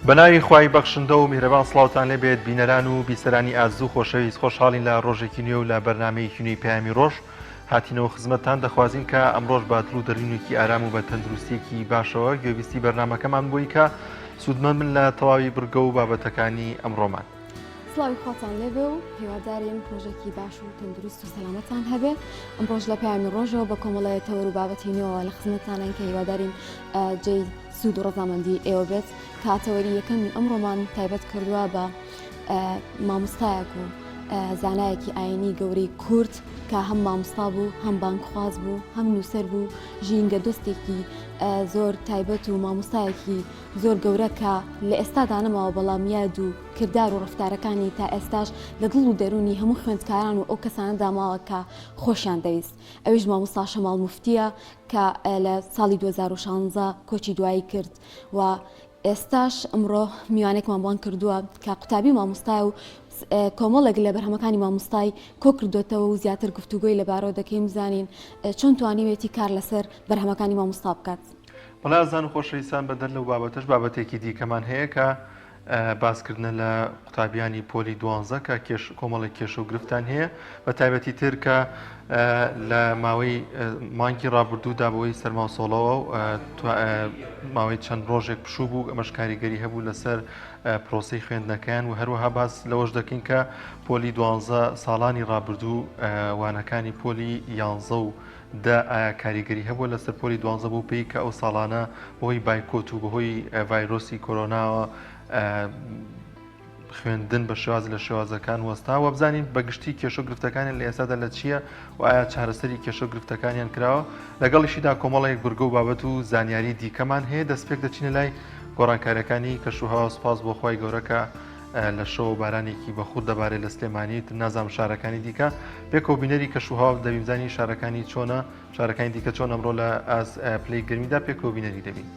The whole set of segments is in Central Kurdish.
بەناوی خوای بەخشندە و میهرەبان سڵاوتان لێ بێت بینەران و بیسەرانی ئازیز و خۆشەویست خۆشحاڵین لە ڕۆژێکی نوێ و لە بەرنامەیەکی نوێی پەیامی ڕۆژ هاتینەوە خزمەتتان دەخوازین کە ئەمڕۆش بە دڵ و دەروونێکی ئارام و بە تەندروستیەکی باشەوە گوێبیستی بەرنامەکەمان بووی کە سوودمەند بن لە تەواوی بڕگە و بابەتەکانی ئەمڕۆمان. سڵاوی خواتان لێبێ و هیوادارین ڕۆژێکی باش و تەندروست و سەلامەتان هەبێ ئەمڕۆژ لە پەیامی ڕۆژەوە بە کۆمەڵێ تەوەر و بابەتی نوێوە لە خزمەتتانین کە هیوادارین جێی سوود و ڕەزامەندی ئێوە بێت کە تەوەری یەکەمی ئەمڕۆمان تایبەت کردووە بە مامۆستایەک و زانایەکی ئاینی گەورەی کورد کە هەم مامۆستا بوو هەم بانگخواز بوو هەم نووسەر بوو ژینگە دۆستێکی زۆر تایبەت و مامۆستایەکی زۆر گەورە کە لە ئێستادا نەماوە بەڵام یاد و کردار و ڕەفتارەکانی تا ئێستاش لە دڵ و دەروونی هەموو خوێندکاران و ئەو کەسانەدا ماوە کە خۆشیان دەویست ئەویش مامۆستا شەماڵ موفتییە کە لە ساڵی 2016 کۆچی دوایی کرد و ئێستاش ئەمڕۆ میوانێکمان بانگ کردووە کە قوتابی مامۆستایە و کۆمەڵێک لە بەرهەمەکانی مامۆستای کۆ کردوێتەوە و زیاتر گفتوگۆی لەبارەوە دەکەین بزانین چۆن توانیوێتی کار لەسەر بەرهەمەکانی مامۆستا بکات. بەڵێ ئازیزان و خۆشەویستان بەدەر لەو بابەتەش بابەتێکی دیکەمان هەیە کە باسکردنە لە قوتابیانی پۆلی دوانزە کە کێش کۆمەڵێک کێشە و گرفتان هەیە بە تایبەتی تر کە لە ماوەی مانگی ڕابردوودا بەوەی سەرما و سۆڵەوە و ماوەی چەند ڕۆژێک پشوو بوو ئەمەش کاریگەری هەبوو لەسەر پرۆسی خوێندنەکەیان و هەروەها باس لەوەش دەکەین کە پۆلی دوانزە ساڵانی ڕابردوو وانەکانی پۆلی یانزە و دە ئایا کاریگەری هەبووە لەسەر پۆلی دوانزە بەو پێی کە ئەو ساڵانە بەهۆی بایکۆت و بەهۆی ڤایرۆسی کۆرۆناوە خوێندن بە شێواز لە شێوازەکان وەستا وە بزانین بە گشتی کێشە و گرفتەکانیان لە ئێستادا لە چییە و ئایا چارەسەری کێشە و گرفتەکانیان کراوە لەگەڵیشیدا کۆمەڵێک بڕگە و بابەت و زانیاری دیکەمان هەیە دەستپێک دەچینە لای گۆڕانکاریەکانی کەشوهەوا سوپاس بۆ خوای گەورە کە لە شەوە بارانێکی بەخوڕ دەبارێت لە سلێمانی تر نازانم شارەکانی دیکە پێکەوە بینەری کەشوهەوا دەبین بزانین شارەکانی چۆنە شارەکانی دیکە چۆن ئەمڕۆ لە ئاست پلەی گەرمیدا پێکەوە بینەری دەبین.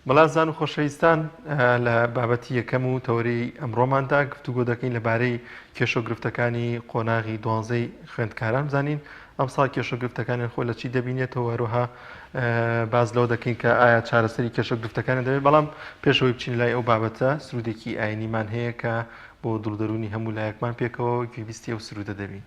بەڵازان و خۆشەویستان لە بابەتی یەکەم و تەوەری ئەمڕۆماندا گفتوگۆ دەکەین لەبارەی کێشە و گرفتەکانی قۆناغی دوانزەی خوێندکاران بزانین ئەمساڵ کێشە و گرفتەکانیان خۆی لە چی دەبینێتەوە هەروەها باس لەوە دەکەین کە ئایا چارەسەری کێشە و گرفتەکانیان دەبێت بەڵام پێشەوەی بچین لای ئەو بابەتە سرودێکی ئاینیمان هەیە کە بۆ دڵ دەروونی هەموو لایەکمان پێکەوە گوێبیستی ئەو سرودە دەبین.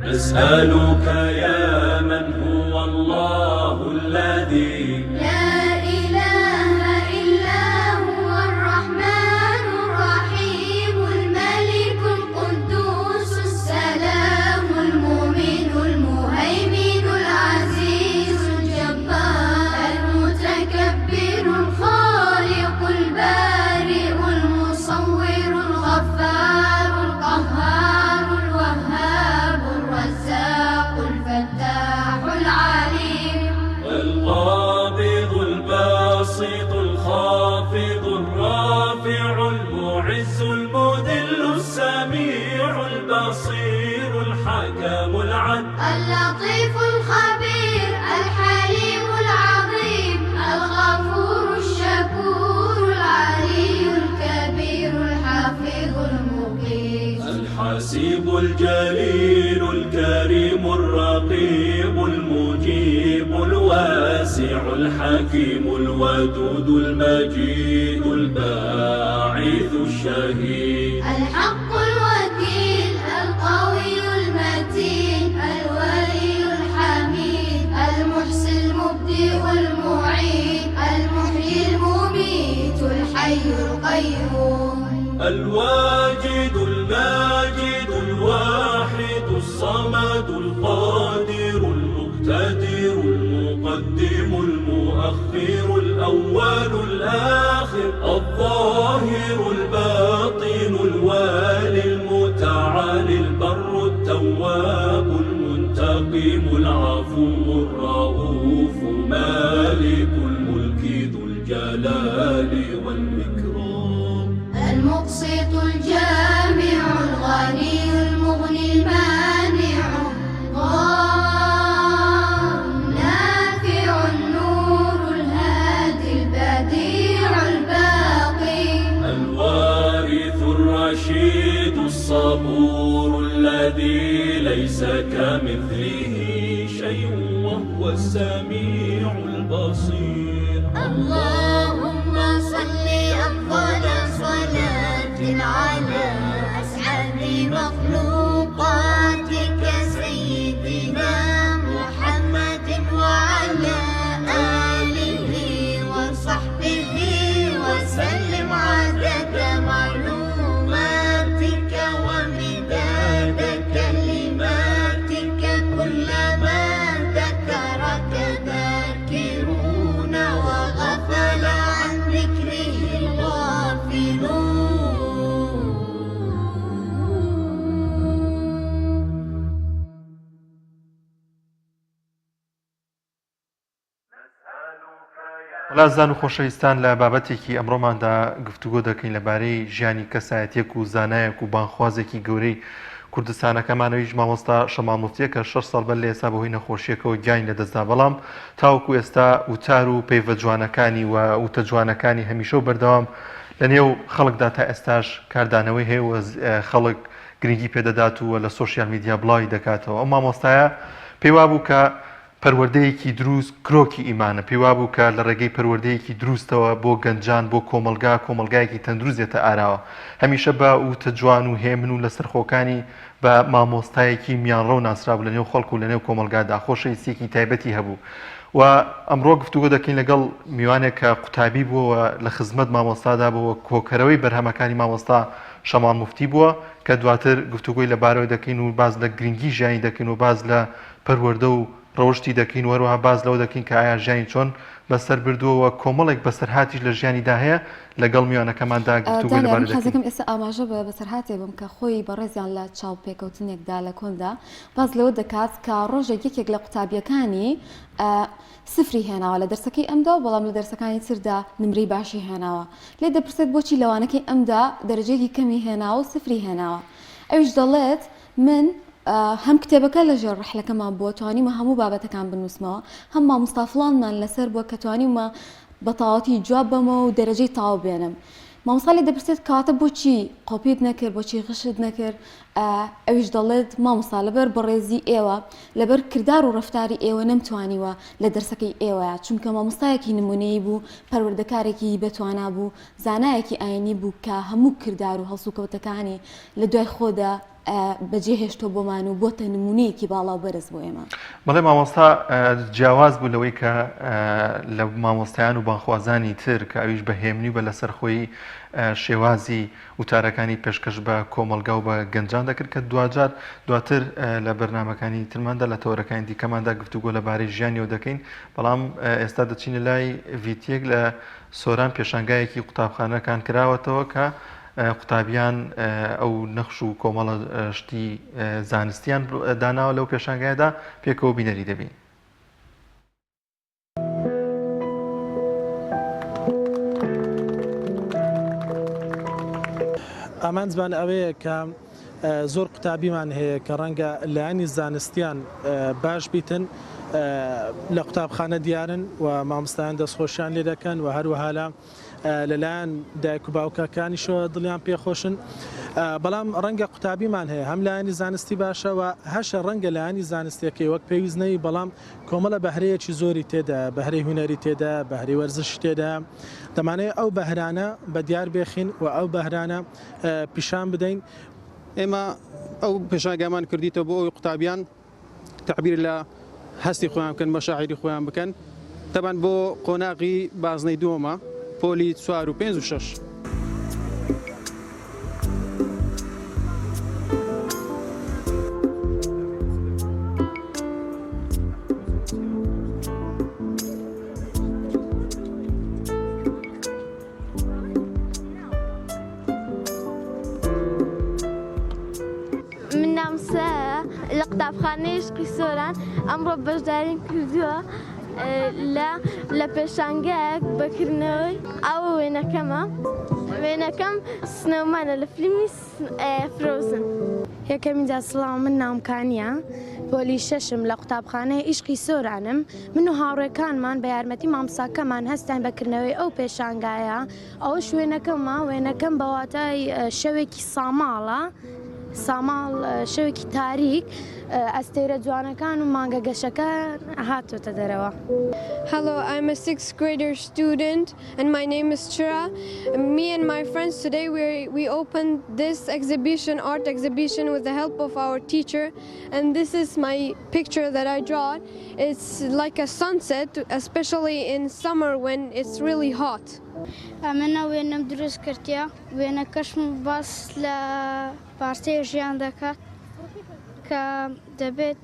نسألك يا من هو الله الذي لا إله إلا هو الرحمن الرحيم الملك القدوس السلام المؤمن المهيمن العزيز الجبار المتكبر الخالق البارئ المصور الغفار القهار الوهاب الرزاق الفتاح العليم القابض. المعز المذل السميع البصير الحكم العدل اللطيف الخبير الحليم العظيم الغفور الشكور العلي الكبير الحفيظ المقيت الحسيب الجليل الكريم الرقيب المجيب الواسع الحكيم الودود المجيد الباعث الشهيد الحق الوكيل القوي المتين الولي الحميد المحصي المبدئ المعيد المحيي المميت الحي القيوم الواجد الماجد الواحد الصمد القادر المقتدر المقدم المؤخر الأول الآخر الظاهر الباطن الوالي المتعالي البر التواب المنتقم العفو الرؤوف مالك الملك ذو الجلال والإكرام المقسط الجامع الغني المغني المانع ضار نافع النور الهادي البديع الباقي الوارث الرشيد الصبور الذي ليس كمثله شيء وهو السميع البصير اللهم صل أفضل صلاة على أسعد مخلوقاتك سيدنا محمد وعلى آله وصحبه وسلم عدد معلوماتك ومداد كلماتك كلما ذكرك ذاكرون وغفل عن ذكره الغافلون. ئازیزان و خۆشەویستان لە بابەتێکی ئەمڕۆماندا گفتوگۆ دەکەین لەبارەی ژیانی کەسایەتیەک و زانایەک و بانگخوازێکی گەورەی کوردستانەکەمان ئەویش مامۆستا شەماڵ موفتیە کە شەش ساڵ بەر لە ئێستا بەهۆی نەخۆشیەکەوە گیانی لەدەستدا بەڵام تاوەکو ئێستا وتار و پەیڤە جوانەکانی و وتە جوانەکانی هەمیشە و بەردەوام لە نێو خەڵکدا تا ئێستاش کاردانەوەی هەیە و خەڵک گرنگی پێدەدات و لە سۆشیال میدیا بڵاوی دەکاتەوە ئەو مامۆستایە پێی وابوو کە پەروەردەیەکی دروست کرۆکی ئیمانە، پێی وابوو کە لە ڕێگەی پەروەردەیەکی دروستەوە بۆ گەنجان، بۆ کۆمەڵگا، کۆمەڵگایەکی تەندروست دێتە ئاراوە. هەمیشە بە وتە جوان و هێمن و لەسەرخۆکانی بە مامۆستایەکی میانڕەو ناسرابوو لە نێو خەڵک و لە نێو کۆمەڵگادا خۆشەویستییەکی تایبەتی هەبوو و ئەمڕۆ گفتوگۆ دەکەین لەگەڵ میوانێک کە قوتابی بووە و لە خزمەت مامۆستادا بووە و کۆکەرەوەی بەرهەمەکانی مامۆستا شەماڵ موفتی بووە کە دواتر گفتوگۆی لەبارەوە دەکەین و باس لە گرنگی ژیانی دەکەین و باس لە پەروەردە و ڕەوشتی دەکەین و هەروەها باس لەوە دەکەین کە ئایا ژیانی چۆن بەسەر بردووە و کۆمەڵێک بەسەرهاتیش لە ژیانیدا هەیە لەگەڵ میوانەکەماندا گفتوگۆی دانیار لەبارە من دەکەین. حەزەکەم ئێستا ئاماژە بە بەسەرهاتێ بم کە خۆی بەڕێزیان لە چاوپێکەوتنێکدا لە کۆندا باس لەوە دەکات کە ڕۆژێک یەکێک لە قوتابیەکانی سفری هێناوە لە دەرسەکەی ئەمدا و بەڵام لە دەرسەکانی تردا نمرەی باشی هێناوە لێ دەپرسێت بۆچی لەوانەکەی ئەمدا دەرەجەیەکی کەمی هێناوە و سفری هێناوە ئەویش دەڵێت من هەم کتێبەکە لە ژێر ڕەحلەکەمان بووە توانیومە هەموو بابەتەکان بنووسمەوە، هەم مامۆستا فڵانمان لەسەر بووە کە توانیومە بە تەواوەتی جواب بەمەوە و دەرەجەی تەواو بێنم. مامۆستا لێ دەپرسێت کەواتە بۆچی قۆپیت نەکرد، بۆچی غشت نەکرد؟ ئەویش دەڵێت مامۆستا لەبەر بەڕێزی ئێوە، لەبەر کردار و ڕەفتاری ئێوە نەمتوانیوە لە دەرسەکەی ئێوەیا، چونکە مامۆستایەکی نموونەیی بوو، پەروەردەکارێکی بەتوانا بوو، زانایەکی ئایینی بوو کە هەموو کردار و هەڵسوکەوتەکانی لە دوای خۆدا بەجێ هێشتووە بۆمان و بۆتە نموونەیەکی باڵا و بەرز بۆ ئێمە. بەڵێ مامۆستا جیاواز بوو لەوەی کە لە مامۆستایان و بانگخوازانی تر کە ئەویش بە هێمنی و بە لەسەرخۆیی شێوازی وتارەکانی پێشکەش بە کۆمەڵگا و بە گەنجان دەکرد کە دواجار دواتر لە بەرنامەکانی ترماندا لە تەوەرەکانی دیکەماندا گفتوگۆ لەبارەی ژیانیەوە دەکەین بەڵام ئێستا دەچینە لای ڤیتیەک لە سۆران پێشانگایەکی قوتابخانەکان کراوەتەوە کە قوتابیان ئەو نەخش و کۆمەڵە شتی زانستیان داناوە لەو پێشانگایەدا پێکەوە بینەری دەبین. ئامانجمان ئەوەیە کە زۆر قوتابیمان هەیە کە ڕەنگە لایەنی زانستیان باش بیتن لە قوتابخانە دیارن و مامۆستایان دەستخۆشیان لێ دەکەن و هەروەها لە لەلایەن دایک و باوکەکانیشەوە دڵیان پێخۆشن بەڵام ڕەنگە قوتابیمان هەیە هەم لایەنی زانستی باشە و هەشە ڕەنگە لایەنی زانستیەکەی وەک پێویست نەوی بەڵام کۆمەڵە بەهرەیەکی زۆری تێدایە بەهرەی هونەری تێدایە بەهرەی وەرزشی تێدایە دەمانەوێت ئەو بەهرانە بە دیار بێخین و ئەو بەهرانە پیشان بدەین. ئێمە ئەو پێشانگامان کردیتە بۆ ئەوەی قوتابیان تەعبیر لە هەستی خۆیان بکەن، مەشاعیری خۆیان بکەن، تەبعەن بۆ قۆناغی بازنەی دووەمە پۆلی چوار و پێنج و شەش. من ناوم سایە لە قوتابخانەی عشقی سۆران ئەمڕۆ بەشداریم کردووە لە لە پێشانگایەک بەکردنەوەی ئەو وێنەکەمە وێنەکەم سنەومانە لە فیلمی فرۆزن. یەکەمین جار سڵاو من ناوم کانیە پۆلی شەشم لە قوتابخانەی ئیشقی سۆرانم من و هاوڕێکانمان بە یارمەتی مامۆستاکەمان هەستاین بە کردنەوەی ئەو پێشانگایە ئەوەش وێنەکەمە وێنەکەم بە واتای شەوێکی ساماڵە ساماڵ شەوێکی تاریک ئەستێرە جوانەکان و مانگە گەشەکە هاتۆتە دەرەوە. Hello, I'm a sixth grader student and my name is Chira. Me and my friends today we, we opened this exhibition, art exhibition with the help of our teacher and this is my picture that I draw. It's like a sunset, especially in summer when it's really hot. ئەمن ئەو وێنەم دروست کردیە وێنەکەشم باس لە پارچەی ژیان دەکات کە دەبێت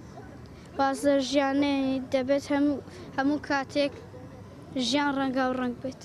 باس لە ژیان نێنیت دەبێت هەموو هەموو کاتێک ژیان ڕەنگاو ڕەنگ بێت.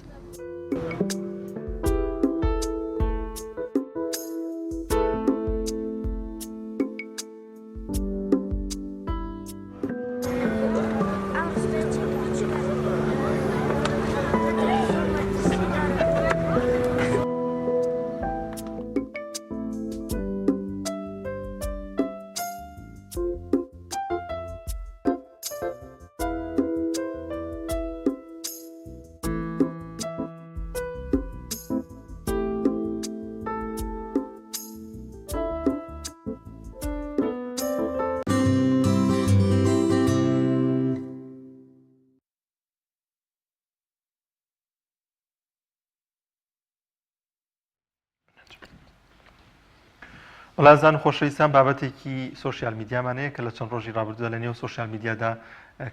وڵازان خۆشەویستان بابەتێکی سۆشیال میدیامان هەیە کە لە چەند ڕۆژی ڕابردوودا لە نێو سۆشیال میدیادا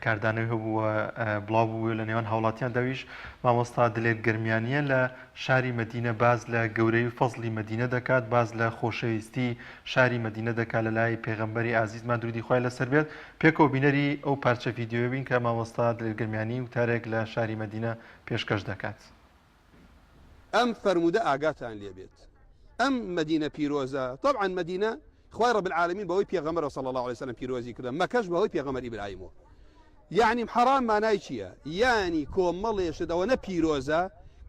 کاردانەوەی هەبوو بڵاو بوو لە نێوان هاوڵاتیان داویش مامۆستا دلێر گەرمیانیە لە شاری مەدینە باس لە گەورەی و فەزڵی مەدینە دەکات، باس لە خۆشەویستی شاری مەدینە دەکات لە لای پێغەمبەری ئازیزمان درودی خوای لەسەر بێت، پێکەوە بینەری ئەو پارچە ڤیدیۆیە بین کە مامۆستا دلێر گەرمیانی وتارێک لە شاری مەدینە پێشکەش دەکات. ئەم فەرموودە ئاگاتان لێ بێت ئەم مەدینە پیرۆزە طبعا مەدینە خوای رب العالمین بەهۆی پێغەمبەرەوە صلی اللە علیە وسلم پیرۆزی کردە مەکەش بەهۆی پێغەمبەر ئیبراهیمەوە یعنی حەرام مانای چییە یعنی کۆمەڵێ شت ئەوەنە پیرۆزە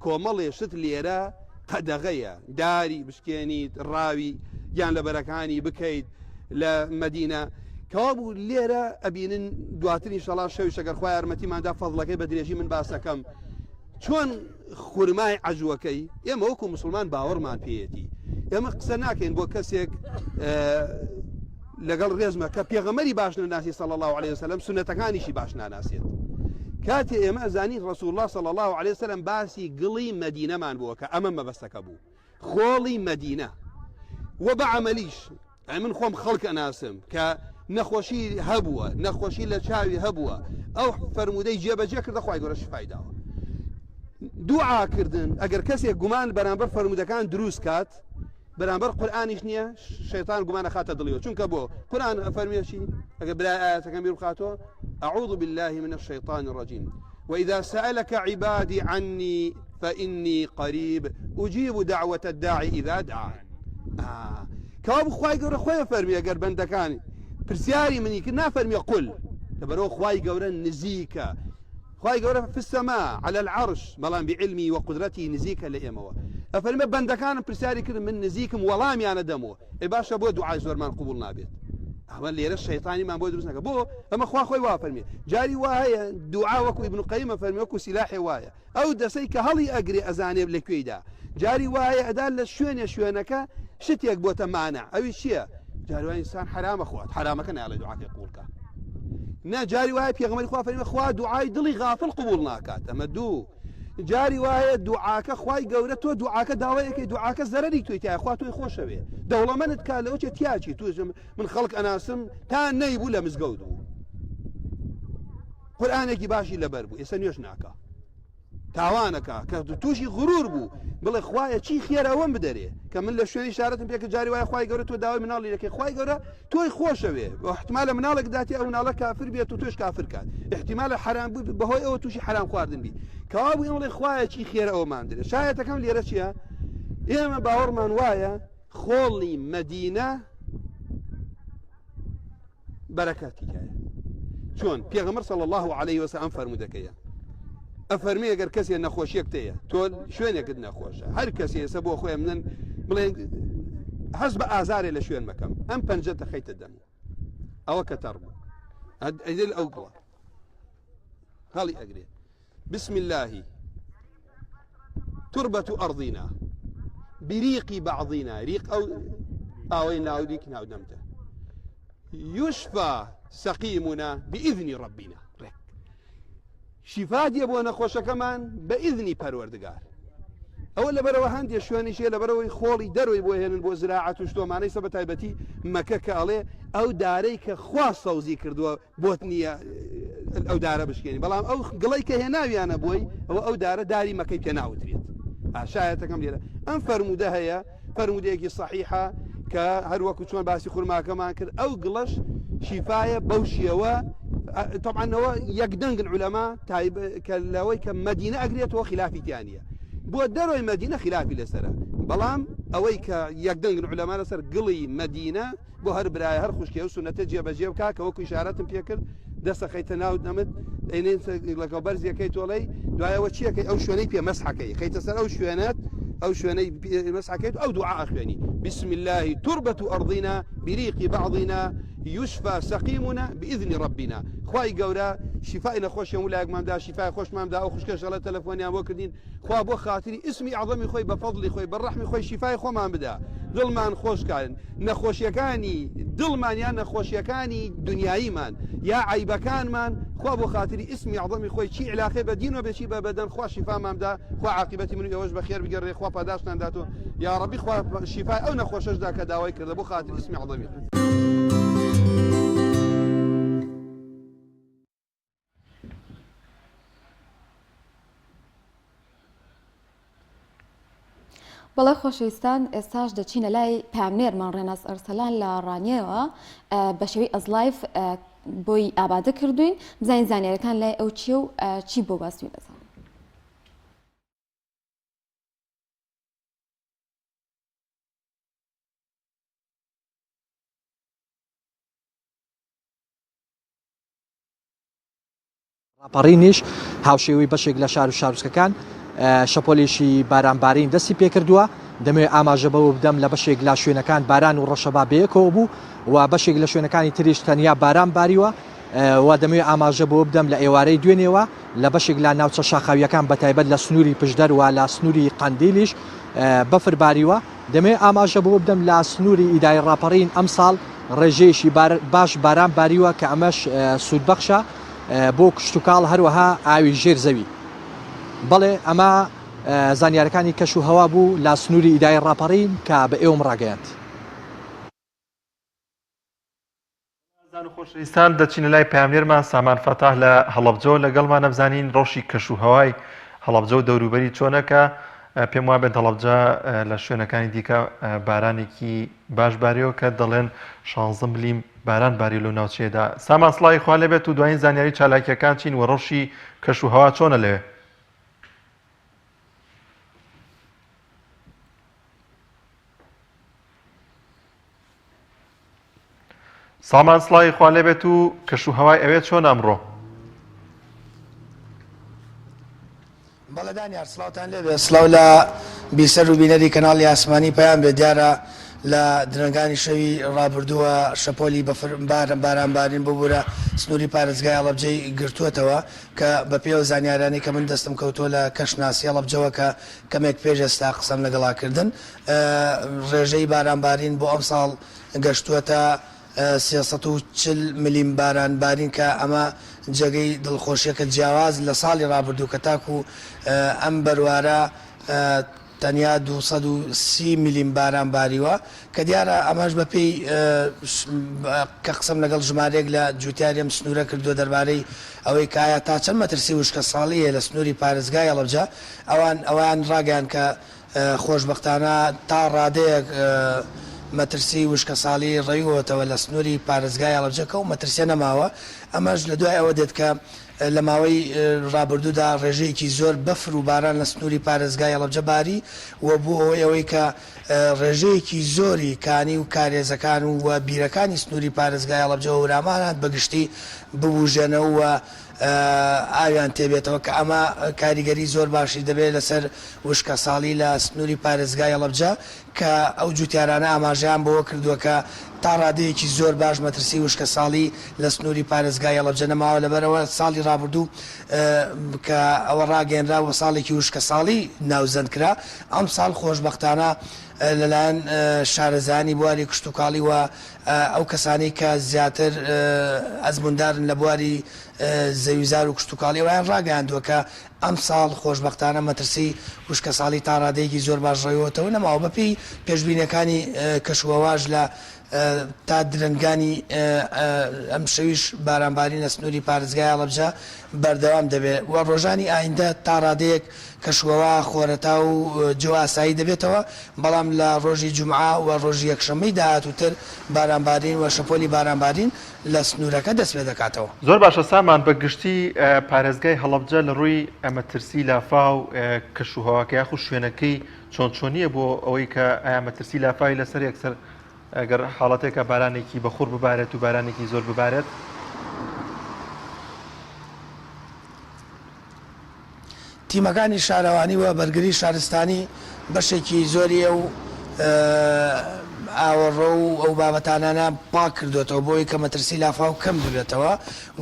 کۆمەڵێ شت لێرە قەدەغەیە داری بشکێنیت ڕاوی گیان لە بەرەکانی بکەیت لە مەدینە کەوابوو لێرە ئەبینن دواتر ئینشەڵا شەوی شەگەر خوا یارمەتیماندا فەضلەکەی بە درێژی من باسەکەم چۆن خورمای عەجوەکەی ئێمە وەکو مسلمان باوەڕمان پێیەتی ئێمە قسە ناکەین بۆ کەسێک لەگەڵ ڕێزمە کە پێغەمەری باش نەناسی صلی الله عليه وسلم سونەتەکانیشی باش ناناسێت کاتێ ئێمە ئەزانین ڕسول الله صلی الله عليه وسلم باسی گڵی مەدینەمان بووە کە ئەمە مەبەستەکە بوو خۆڵی مەدینە و بە عەمەلیش ئەی من خۆم خەڵک ئەناسم کە نەخۆشی هەبووە نەخۆشی لە چاوی هەبووە ئەو فەرموودەی جێبەجێ کردە خوای گەورە شفای داوە دوعاکردن ئەگەر کەسێک گومان بەرامبەر فەرموودەکان دروست کات بەرامبەر قورئانیش نییە شەیتان گومانە خاتە دڵیەوە چونکە بۆ قورئان ئەفەرمێشی ئەگەر برای ئاەتەکەم بیر بخاتەوە أعوذ بالله من الشيطان الرجيم وإذا سألك عبادي عني فإني قريب أجيب دعوة الداعي إذا دعان آه. کەوابوو خوای گەورە خۆی فەرمی ئەگەر بەندەکانی پرسیاری منی کرد نافەرمی قل لەبەرەوە خوای گەورە نزیکە خوای گەورە في السماء على العرش بەڵام بعلمی وقدرەتی نزیکە لە ئێمەوە. ئەفەرمێ بەندەکانم پرسیاری کردم من نزیکم وەڵامیانە دەمەوە ئێ باشە بۆ دوعای زۆرمان قبول نابێت ئەمە لێرە شەیتانیمان بۆ دروست نەکە بۆ ئەمە خوا خۆی وا فەرمی جاری وا هەیە دوعا وەکو ئیبن قەیمە فەرمی وەکو سیلاحێ وایە ئەو دەسەی کە هەڵی ئەگرێ ئەزانێ لە کوێیدا جاری وا هەیە ئەدا لە شوێنێ شوێنەکە شتێک بۆتە مانع ئەوی چییە؟ جاری وایە ئینسان حەرامە خوات حەرامەکە نایڵێ دوعاکەی قبوڵ کە نا جاری وایە پێغەمبەری خوا فەرمی خوا دوعای دڵی غافل قبوڵ ناکات ئەمە دوو جاری وایە دوعاکە خوای گەورە تۆ دوعاکە داوایەکەی دوعاکە زەرەری تۆی تایە خوا تۆی خۆشەوێ دەوڵەمەنت کا لەوە چێ تیاچی تو من خەڵک ئەناسم تا نەیبوو لە مزگەوت بوو قورئانێکی باشی لەبەر بوو ئێستا نوێژ ناکا تاوانەکە کە تووشی غرور بوو بڵێ خوایە چی خێر ئەوەم بدەرێ کە من لە شوێنی شارەتم پێکە جاری وایە خوای گەورە تۆ داوای مناڵی دەکەی خوای گەورە تۆی خۆشەوێ احتمالە مناڵێک داتی ئەو مناڵە کافر بێت و تۆش کافر کات احتمالە حرام بوو بەهۆی ئەوە تووشی حرام خواردن بی کەوا بوو ئێمە بڵێ خوایە چی خێر ئەومان درێ شایەتەکەم لێرە چییە ئێمە باوەڕمان وایە خۆڵی مەدینە بەرەکاتی تایە چۆن پێغەمبەر صلی الله علیه وسلم ئەم فەرموودەکەیە ئەفەرمی ئەگەر کەسێ نەخۆشیەک تەیە تۆ شوێنێکت نەخۆشە هەر کەسێ ئێستا بۆ خۆی منن بڵێن هەست بە ئازارێ لە شوێن مەکەم ئەم پەنجە تەخەیتە دەم ئەوە کە تەڕ بوو ئەدل ئەو گوڵە هەڵی ئەگرێ بسم الله تربة أرضنا بريق بعضنا ریق ئەو ئاوەی ناودیک ناودەمتە يشفى سقيمنا بإذن ربنا ڕێک شیفا دێ بۆ نەخۆشەکەمان بە ئیذنی پەروەردگار ئەوە لەبەرەوە هەندێ شوێنیش هەیە لەبەرەوەی خۆڵی دەرۆی بۆ هێنن بۆ زراعەت و شتۆمانەی سە بە تایبەتی مەکە کە ئەڵێ ئەو دارەی کە خوا سەوزی کردووە بۆت نییە ئەو دارە بشکێنی بەڵام ئەو گڵی کە هێناویانە بۆی ئەوە ئەو دارە داری مەکەی پێ ناوترێت شایەتەکەم لێرە ئەم فەرموودە هەیە فەرموودەیەکی صحیحە کە هەروەکو چۆن باسی خورماکەمان کرد ئەو گڵەش شیفایە بەو شێوە طبعاەوە یەک دەنگن علەما کە لەوەی کە مەدینە ئەگرێتەوە خلافی تیانە بۆ دەرۆی مەدینە خلافی لەسرە بەڵام ئەوەی کە یەک دەنگن علەما لەسەر گڵی مەدینە بۆ هەر برایە هەر خوشکێ و سونەتە جێبەجێ بکا کە وەکو ئیشارەتم پێ کرد دەستە خەیتە ناو دەمت دەینێن لەگەڵ بەرزیەکەی تۆڵەی دوایەوە چیەکەی ئەو شوێنەی پێ مەسحەکەی خەیتە سەر ئەو شوێنەت ئەو شوێنەی مەسحەکەیت ئەو دوعا ئەخوێنی بسم الله تربة أرضنا بريق بعضنا يشفى سقيمنا بإذن ربنا خوای گەورە شیفای نەخۆشی هەموو لایەکمان دا شیفای خۆشمان دا ئەو خوشکەش ئەڵێ تەلەفۆنیان بۆ کردین خوا بۆ خاتری ئیسمی ئەعظەمی خۆی بە فەضلی خۆی بە ڕەحمی خۆی شیفای خۆمان بدا دڵمان خۆش کات نەخۆشیەکانی دڵمان یا نەخۆشیەکانی دنیاییمان یا عەیبەکانمان خوا بۆ خاتری ئیسمی ئەعظەمی خۆی چی علاقەی بە دینەوە بێ چی بە بەدەن خوا شیفامان بدا خوا عاقبەتی من و ئێوەش بە خێر بگەڕێ خوا پاداشتان داتەوە یا ڕەبی خوا شیفای ئەو نەخۆشەش دا کە داوای کردە بۆ خاتری ئیسمی ئەعظەمی خۆی. بەڵێ خۆشەویستان ئێستاش دەچینە لای پامنێرمان ڕێناس ئەرسەلان لە ڕانیەوە بە شێوەی ئەزلایف بۆی ئامادە کردوین بزانین زانیارەکان لای ئەو چیە و چی بۆ باستوین ئەزان. ڕاپەڕینیش هاوشێوەی بەشێک لە شار و شارۆچکەکان شەپۆلێکی بارانبارین دەستی پێکردووە، دەمەوێت ئاماژە بەوە بدەم لە بەشێک لە شوێنەکان باران و ڕەشەبا بەیەکەوە بوو و بەشێک لە شوێنەکانی تریش تەنیا باران باریوە و دەمەوێت ئاماژە بەوە بدەم لە ئێوارەی دوێنێوە لە بەشێک لە ناوچە شاخاوییەکان بەتایبەت لە سنووری پشدەر و لە سنووری قەندیلیش بەفر باریوە. دەمەوێت ئاماژە بەوە بدەم لە سنووری ئیدارەی ڕاپەڕین ئەمساڵ ڕێژەیەکی باش باران باریوە کە ئەمەش سوودبەخشە بۆ کشتوکاڵ هەروەها ئاوی ژێر زەوی. بەڵێ ئەمە زانیارەکانی کەش و هەوا بوو لە سنووری ئیدارەی ڕاپەڕین کە بە ئێوەم ڕاگەیاند. ئازیزان و خۆشەویستان دەچینە لای پەیامنێرمان سامان فەتاح لە هەڵەبجەوە لەگەڵمانە بزانین ڕەوشی کەش و هەوای هەڵەبجە و دەوروبەری چۆنە کە پێم وابێت هەڵەبجە لە شوێنەکانی دیکە بارانێکی باش باریەوە کە دەڵێن 16 ملیم باران باری لەو ناوچەیەدا سامان سڵاوی خوا لێبێت و دوایین زانیاری چالاکیەکان چین و ڕەوشی کەش و هەوا چۆنە لەوێ؟ سامان سڵاوی خوا لێبێت و کەش و هەوای ئەوێ چۆنە ئەمڕۆ؟ بەڵێ دانیار سڵاوتان لێبێ سڵاو لە بیسەر و بینەری کەناڵی ئاسمانی پەیام بێت، دیارە لە درەنگانی شەوی ڕابردووە شەپۆلی بەفر باران بارین ببورە سنووری پارێزگای هەڵەبجەی گرتووەتەوە کە بەپێی ئەو زانیارانەی کە من دەستم کەوتووە لە کەشناسی هەڵەبجەوە کە کەمێک پێش ئێستا قسەم لەگەڵا کردن ڕێژەی باران بارین بۆ ئەمساڵ گەشتووەتە 340 ملیم باران بارین کە ئەمە جێگەی دڵخۆشیە کە جیاواز لە ساڵی ڕابردوو کە تاکو ئەم بەروارە تەنیا 230 ملیم باران باریوە کە دیارە ئەمەش بەپێی کە قسەم لەگەڵ ژمارەیەک لە جوتیاری ئەم سنوورە کردووە دەربارەی ئەوەی کە ئایا تا چەند مەترسی وشکەساڵی هەیە لە سنووری پارێزگای هەڵەبجە ئەوان ئەوەیان ڕاگەیاند کە خۆشبەختانە تا ڕادەیەک مەترسی وشکەساڵی ڕەویوەتەوە لە سنووری پارێزگای هەڵەبجە کە ئەو مەترسیە نەماوە، ئەمەش لە دوای ئەوە دێت کە لە ماوەی ڕابردوودا ڕێژەیەکی زۆر بەفر و باران لە سنووری پارێزگای هەڵەبجە باری و بووە هۆی ئەوەی کە ڕێژەیەکی زۆری کانی و کارێزەکان و بیرەکانی سنووری پارێزگای هەڵەبجە و هەورامانات بە گشتی ببوژێنەوە و ئاویان تێبێتەوە کە ئەمە کاریگەری زۆر باشی دەبێت لەسەر وشکەساڵی لە سنووری پارێزگای هەڵەبجە کە ئەو جوتیارانە ئاماژەیان بەوە کردووە کە تا ڕادەیەکی زۆر باش مەترسی وشکەساڵی لە سنووری پارێزگای هەڵەبجە نەماوە لەبەرئەوە ساڵی ڕابردوو کە ئەوە ڕاگەیەنرا و ساڵێکی وشکەساڵی ناوزەند کرا ئەمساڵ خۆشبەختانە لەلایەن شارەزایانی بواری کشتوکاڵی و ئەو کەسانەی کە زیاتر ئەزموندارن لە بواری زەویوزار و کشتوکاڵی ئەوەیان ڕاگەیاندووە کە ئەمساڵ خۆشبەختانە مەترسی وشکەساڵی تا ڕادەیەکی زۆر باش ڕەویوەتەوە نەماوە بەپێی پێشبینیەکانی کەشوهەواش لە تا درەنگانی ئەمشەویش بارانبارین لە سنووری پارێزگای هەڵەبجە بەردەوام دەبێت و ڕۆژانی ئایندە تا ڕادەیەک کەشوهەوا خۆرەتاو و جۆ ئاسایی دەبێتەوە، بەڵام لە ڕۆژی جومعە و ڕۆژی یەکشەممەی داهاتووتر بارانبارین و شەپۆلی بارانبارین لە سنوورەکە دەستپێدەکاتەوە. زۆر باشە سامان، بە گشتی پارێزگای هەڵەبجە لە ڕووی مەترسی لافاو، کەشوهەواکە یاخود شوێنەکەی چۆن چۆنییە بۆ ئەوەی کە ئایا مەترسی لافاوی لەسەر یەکسەر گەر حاڵەتێکە بارانێکی بەخوڕ ببارێت و بارانێکی زۆر ببارێت؟ تیمەکانی شارەوانی و بەرگری شارستانی بەشێکی زۆری ئەو ئاوەڕۆ و ئەو بابەتانانە پاک کردوێتەوە بۆی کە مەترسی لافاو کەم ببێتەوە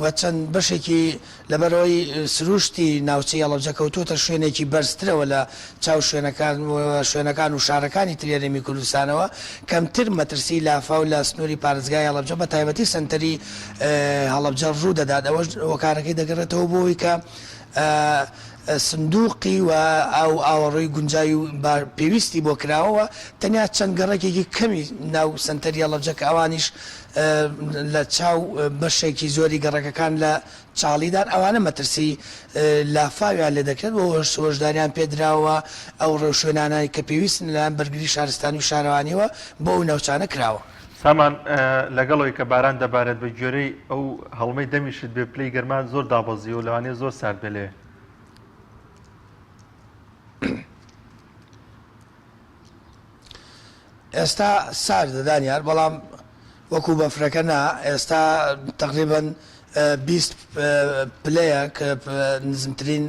و چەند بەشێکی لەبەرئەوەی سروشتی ناوچەی هەڵەبجە کەوتووەتە شوێنێکی بەرزترەوە لە چاو شوێنەکان و شوێنەکان و شارەکانی تری هەرێمی کوردستانەوە کەمتر مەترسی لافاو لە سنووری پارێزگای هەڵەبجە بە تایبەتی سەنتەری هەڵەبجە ڕوودەدات ئەوەش هۆکارەکەی دەگەڕێتەوە بۆ ئەوەی کە سندوقی و ئاو ئاوەڕۆی گونجاوی و پێویستی بۆ کراوە و تەنیا چەند گەڕەکێکی کەمی ناو سەنتەری هەڵەبجە کە ئەوانیش لە چاو بەشێکی زۆری گەڕەکەکان لە چاڵیدان ئەوانە مەترسی لافاویان لێ دەکرێت و هۆشداریان پێدراوە ئەو ڕێوشوێنانەی کە پێویستن لەلایەن بەرگری شارستانی و شارەوانیەوە بۆ ئەو ناوچانە کراوە. سامان، لەگەڵ ئەوەی کە باران دەبارێت بە گوێرەی ئەو هەڵمەی دەمیشت بێ پلەی گەرما زۆر دابەزیوە و لەوانەیە زۆر سارد بێ لەوێ. ئێستا ساردە دانیار بەڵام وەکو بەفرەکە نا ئێستا تەقریبەن 20 پلەیە کە نزمترین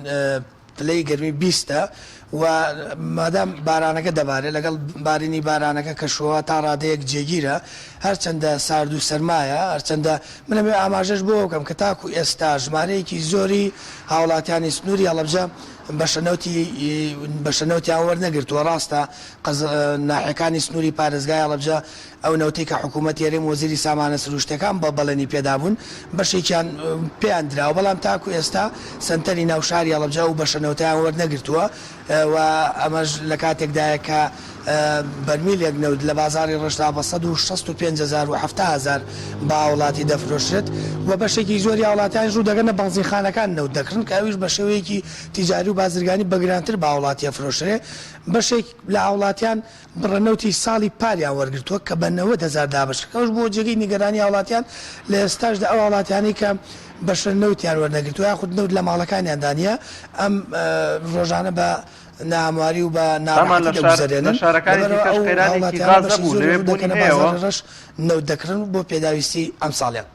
پلەی گەرمی بیستە و مادام بارانەکە دەبارێت لەگەڵ بارینی بارانەکە کەشوهەوا تا ڕادەیەک جێگیرە هەرچەندە سارد و سەرمایە هەرچەندە من ئەمەوێ ئاماژەش بۆ بکەم کە تاکو ئێستا ژمارەیەکی زۆری هاوڵاتیانی سنووری هەڵەبجە بەشە نەوتی بەشە نەوتیان وەرنەگرتووە ڕاستە قەز ناحیەکانی سنووری پارێزگای هەڵەبجە ئەو نەوتەی کە حکوومەتی هەرێم و وەزیری سامانە سروشتیەکان بە بەڵێنی پێدابوون بەشێکیان پێیان دراوە بەڵام تاکو ئێستا سەنتەری ناو شاری هەڵەبجە ئەو بەشە نەوتەیان وەرنەگرتووە و ئەمەش لە کاتێکدایە کە بەرمیلێک نەوت لە بازاڕی ڕەشدا بە 165 هەزار و 70 هەزار بە هاوڵاتی دەفرۆشرێت و بەشێکی زۆری هاوڵاتیانیش ڕوو دەکەنە بەنزینخانەکان نەوت دەکڕن کە ئەویش بە شێوەیەکی تیجاری و بازرگانی بە گرانتر بە هاوڵاتی ئەفرۆشرێ بەشێک لە هاوڵاتیان بڕە نەوتی ساڵی پاریان وەرگرتووە کە بە 90 هەزار دابەشکرا ئەوەش بووە جێگەی نیگەرانی هاوڵاتیان لە ئێستاشدا ئەو هاوڵاتیانەی کە بەشە نەوتیان وەرنەگرتووە یاخود نەوت لە ماڵەکانیاندا نییە ئەم ڕۆژانە بە ناهەمواری و بە سامان ناڕەحەتی لە شار لە دەگوزەرێنن شارەکانی لەبەرئەوە دیکەش ئەو قەیرانێکی هاوڵاتیانە غاز بەشی هەبوو زۆری لەوێ ڕوو بوونی دەکەنە هەیەوە؟ بازاڕی ڕەش نەوت دەکڕن بۆ پێداویستی ئەمساڵیان.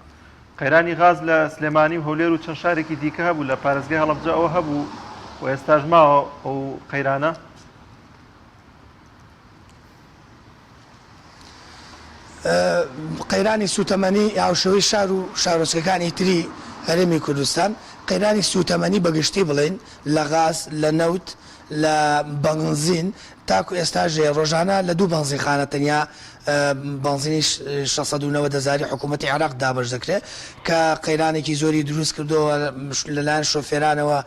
قەیرانی غاز لە سلێمانی و هەولێر و چەند شارێکی دیکە هەبوو، لە پارێزگای هەڵەبجە ئەوە هەبوو و ئێستاش ماوە ئەو قەیرانە؟ قەیرانی سووتەمەنی هاوشێوەی شار و شارۆچکەکانی تری هەرێمی کوردستان، قەیرانی سووتەمەنی بە گشتی بڵێین لە غاز، لە نەوت، لە بەنزین تاکو ئێستاش هەیە، ڕۆژانە لە دوو بەنزینخانە تەنیا بەنزینی 690 هەزاری حکوومەتی عێراق دابەش دەکرێت کە قەیرانێکی زۆری دروست کردووە لەلایەن شۆفێرانەوە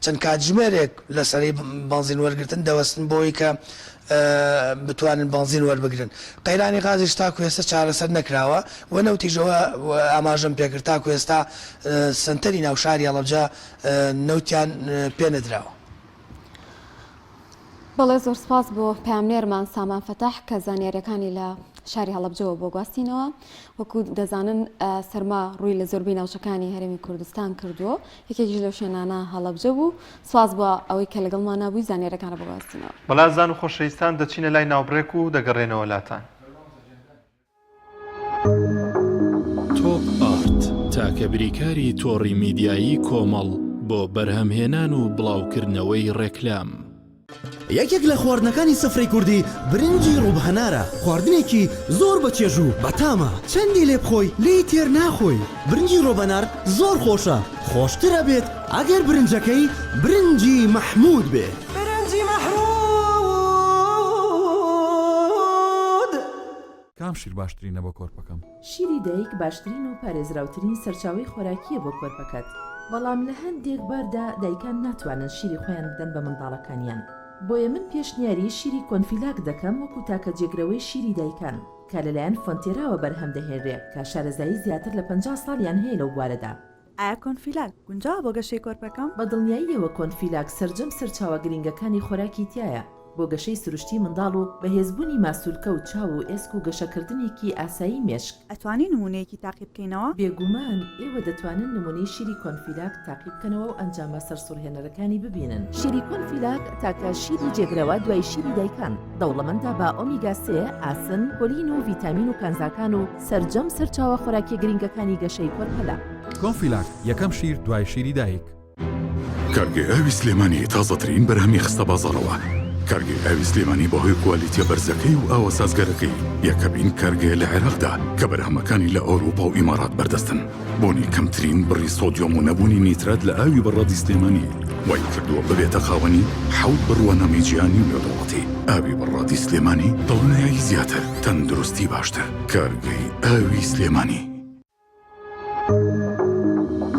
چەند کاتژمێرێک لەسەرەی بەنزین وەرگرتن دەوەستن بۆ ئەوەی کە بتوانن بەنزین وەربگرن. قەیرانی غازیش تاکو ئێستا چارەسەر نەکراوە و نەوتیش ئەوە ئاماژەم پێکرد تاکو ئێستا سەنتەری ناو شاری هەڵەبجە نەوتیان پێ نەدراوە. بەڵێ زۆر سپاس بۆ پەیامنێرمان سامان فەتاح کە زانیاریەکانی لە شاری هەڵەبجەوە بۆ گواستینەوە. وەکو دەزانن سەرما ڕووی لە زۆربەی ناوچەکانی هەرێمی کوردستان کردووە یەکێکیش لەو شوێنانە هەڵەبجە بوو سپاس بۆ ئەوەی کە لەگەڵمانا بووی زانیاریەکانە بۆ گواستینەوە. بەڵێ ئازیزان و خۆشەویستان دەچینە لای ناوبڕێک و دەگەڕێنەوە لاتان. تۆپ ئارت، تاکە بریکاری تۆڕی میدیایی کۆمەڵ بۆ بەرهەمهێنان و بڵاوکردنەوەی ڕێکلام. یەکێک لە خواردنەکانی سفرەی کوردی برنجی ڕوب هەنارە، خواردنێکی زۆر بە چێژ و بەتامە، چەندی لێ بخۆی لێی تێر ناخۆی، برنجی ڕۆب هەنار زۆر خۆشە، خۆشتر ئەبێت ئەگەر برنجەکەی برنجی مەحمود بێ. برنجی مەحمود. کام شیر باشترینە بۆ کۆرپەکەم؟ شیری دایک باشترین و پارێزراوترین سەرچاوەی خۆراکییە بۆ کۆرپەکەت، بەڵام لە هەندێک باردا دایکان ناتوانن شیری خۆیان بدەن بە منداڵەکانیان، بۆیە من پێشنیاری شیری کۆنفیلاک دەکەم وەکو تاکە جێگرەوەی شیری دایکان کە لەلایەن فۆنتێراوە بەرهەم دەهێنرێ کە شارەزایی زیاتر لە 50 ساڵیان هەیە لەو بوارەدا. ئایا کۆنفیلاک گونجاوە بۆ گەشەی کۆرپەکەم؟ بە دڵنیاییەوە کۆنفیلاک سەرجەم سەرچاوە گرنگەکانی خۆراکی تیایە بۆ گەشەی سروشتی منداڵ و بەهێزبوونی ماسولکە و چاو و ئێسک و گەشەکردنێکی ئاسایی مێشک. ئەتوانین نموونەیەکی تاقی بکەینەوە؟ بێگومان ئێوە دەتوانن نموونەی شیری کۆنفیلاک تاقی بکەنەوە و ئەنجامە سەرسوڕهێنەرەکانی ببینن. شیری کۆنفیلاک تاکە شیری جێگرەوە دوای شیری دایکان، دەوڵەمەندە بە ئۆمیگا سێ، ئاسن، کۆلین و ڤیتامین و کانزاکان و سەرجەم سەرچاوە خۆراکیە گرنگەکانی گەشەی کۆرپەلە. کۆنفیلاک، یەکەم شیر دوای شیری دایک. کارگەی ئاوی سلێمانی تازەترین بەرهەمی خستە بازاڕەوە. کارگەی ئاوی سلێمانی بەهۆی کوالیتیە بەرزەکەی و ئاوە سازگارەکەی یەکەمین کارگەیە لە عێراقدا کە بەرهەمەکانی لە ئەوروپا و ئیمارات بەردەستن. بوونی کەمترین بڕی سۆدیۆم و نەبوونی نیترات لە ئاوی بەڕادی سلێمانی وای کردووە ببێتە خاوەنی حەوت بڕوانامەی جیهانی و نێودەوڵەتی. ئاوی بەڕادی سلێمانی دڵنیایی زیاتر، تەندروستی باشتر. کارگەی ئاوی سلێمانی.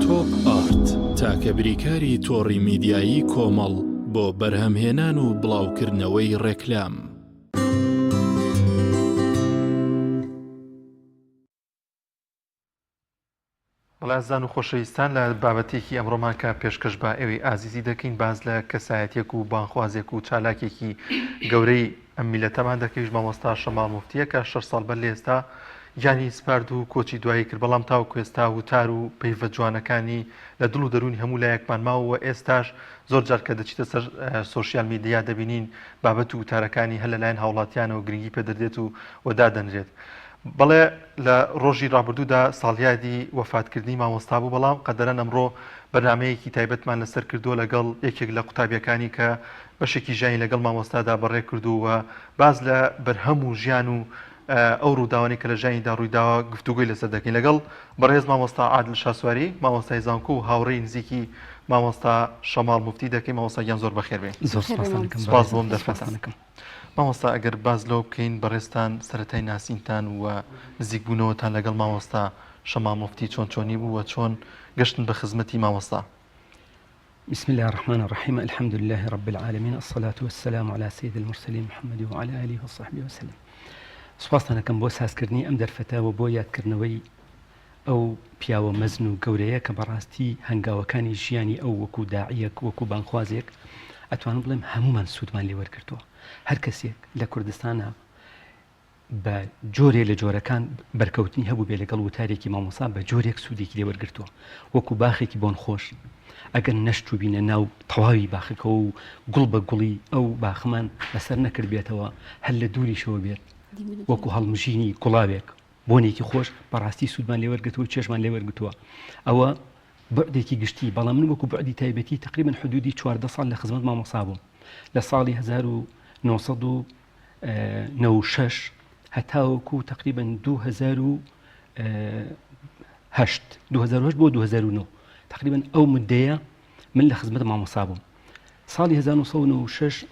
تۆپ ئارت، تاکە بریکاری تۆڕی میدیایی کۆمەڵ بۆ بەرهەمهێنان و بڵاوکردنەوەی ڕێکلام. بەڵێ ئازیزان و خۆشەویستان لە بابەتێکی ئەمڕۆمان کە پێشکەش بە ئێوەی ئازیزی دەکەین باس لە کەسایەتێک و بانخوازێک و چالاکێکی گەورەی ئەم میلەتەمان دەکەویش مامۆستا شەماڵ مفتیە کە شەش ساڵ بەر لە ئێستا گیانی سپارد و کۆچی دوایی کرد بەڵام تاوەکو ئێستا وتار و پەیڤە جوانەکانی لە دڵ و دەروونی هەموو لایەکمان ماوە و ئێستاش زۆر جار کە دەچیتە سەر سۆشیال میدیا دەبینین بابەت و وتارەکانی هەر لەلایەن هاوڵاتیانەوە گرنگی پێدەدرێت و و دادەنرێت. بەڵێ لە ڕۆژی ڕابردوودا ساڵیادی وەفاتکردنی مامۆستا بوو، بەڵام قەدەرەن ئەمڕۆ بەرنامەیەکی تایبەتمان لەسەر کردووە لەگەڵ یەکێک لە قوتابیەکانی کە بەشێکی ژیانی لەگەڵ مامۆستادا بەڕێ کردوو و باس لە بەرهەم و ژیان و ئەو ڕووداوانەی کە لە ژیانیدا ڕوویداوە گفتوگۆی لەسەر دەکەین لەگەڵ بەڕێز مامۆستا عادل شاسواری مامۆستای زانکۆ و هاوڕێی نزیکی مامۆستا شەماڵ موفتی دەکەین مامۆستا گیان زۆر بەخێر بێن زۆر سپاستان دەکەم سپاس بۆم دەرفەتە. مامۆستا ئەگەر باس لەوە بکەین بەڕێزتان سەرەتای ناسینتان و نزیکبوونەوەتان لەگەڵ مامۆستا شەماڵ موفتی چۆن چۆنی بوو و چۆن گەشتن بە خزمەتی مامۆستا؟ بسم الله الرحمن الرحیم الحمد لله رب العالمین الصلاة والسلام علی سید المرسلین محمد وعلى آله وصحبه وسلم سوپاستان ئەکەم بۆ سازکردنی ئەم دەرفەتە و بۆ یادکردنەوەی ئەو پیاوە مەزن و گەورەیە کە بەڕاستی هەنگاوەکانی ژیانی ئەو وەکو داعیەک وەکو بانگخوازێک ئەتوانم بڵێم هەموومان سوودمان لێ وەرگرتووە هەر کەسێک لە کوردستانە بە جۆرێ لە جۆرەکان بەرکەوتنی هەبوو بێ لەگەڵ وتارێکی مامۆسا بە جۆرێک سوودێکی لێ وەرگرتووە وەکو باخێکی بۆن خۆش ئەگەر نەشتوبینە ناو تەواوی باخەکەەوە و گوڵ بە گوڵی ئەو باخمان بەسەر نەکردبێتەوە هەر لە دووریشەوە بێت وەکو هەڵمژینی گوڵاوێک بۆنێکی خۆش بەڕاستی سوودمان لێ وەرگرتووە و چێژمان لێ وەرگرتووە ئەوە بعدێکی گشتی بەڵام من وەکو بعدی تایبەتی تقریبا حدودی 14 ساڵ لە خزمەت مامۆسا بووم لە ساڵی 1996 هەتاوەکو تقریبا 2008 2008 بۆ 2009 تقریبا ئەو مدەیە من لە خزمەت مامۆسا بووم ساڵی 1996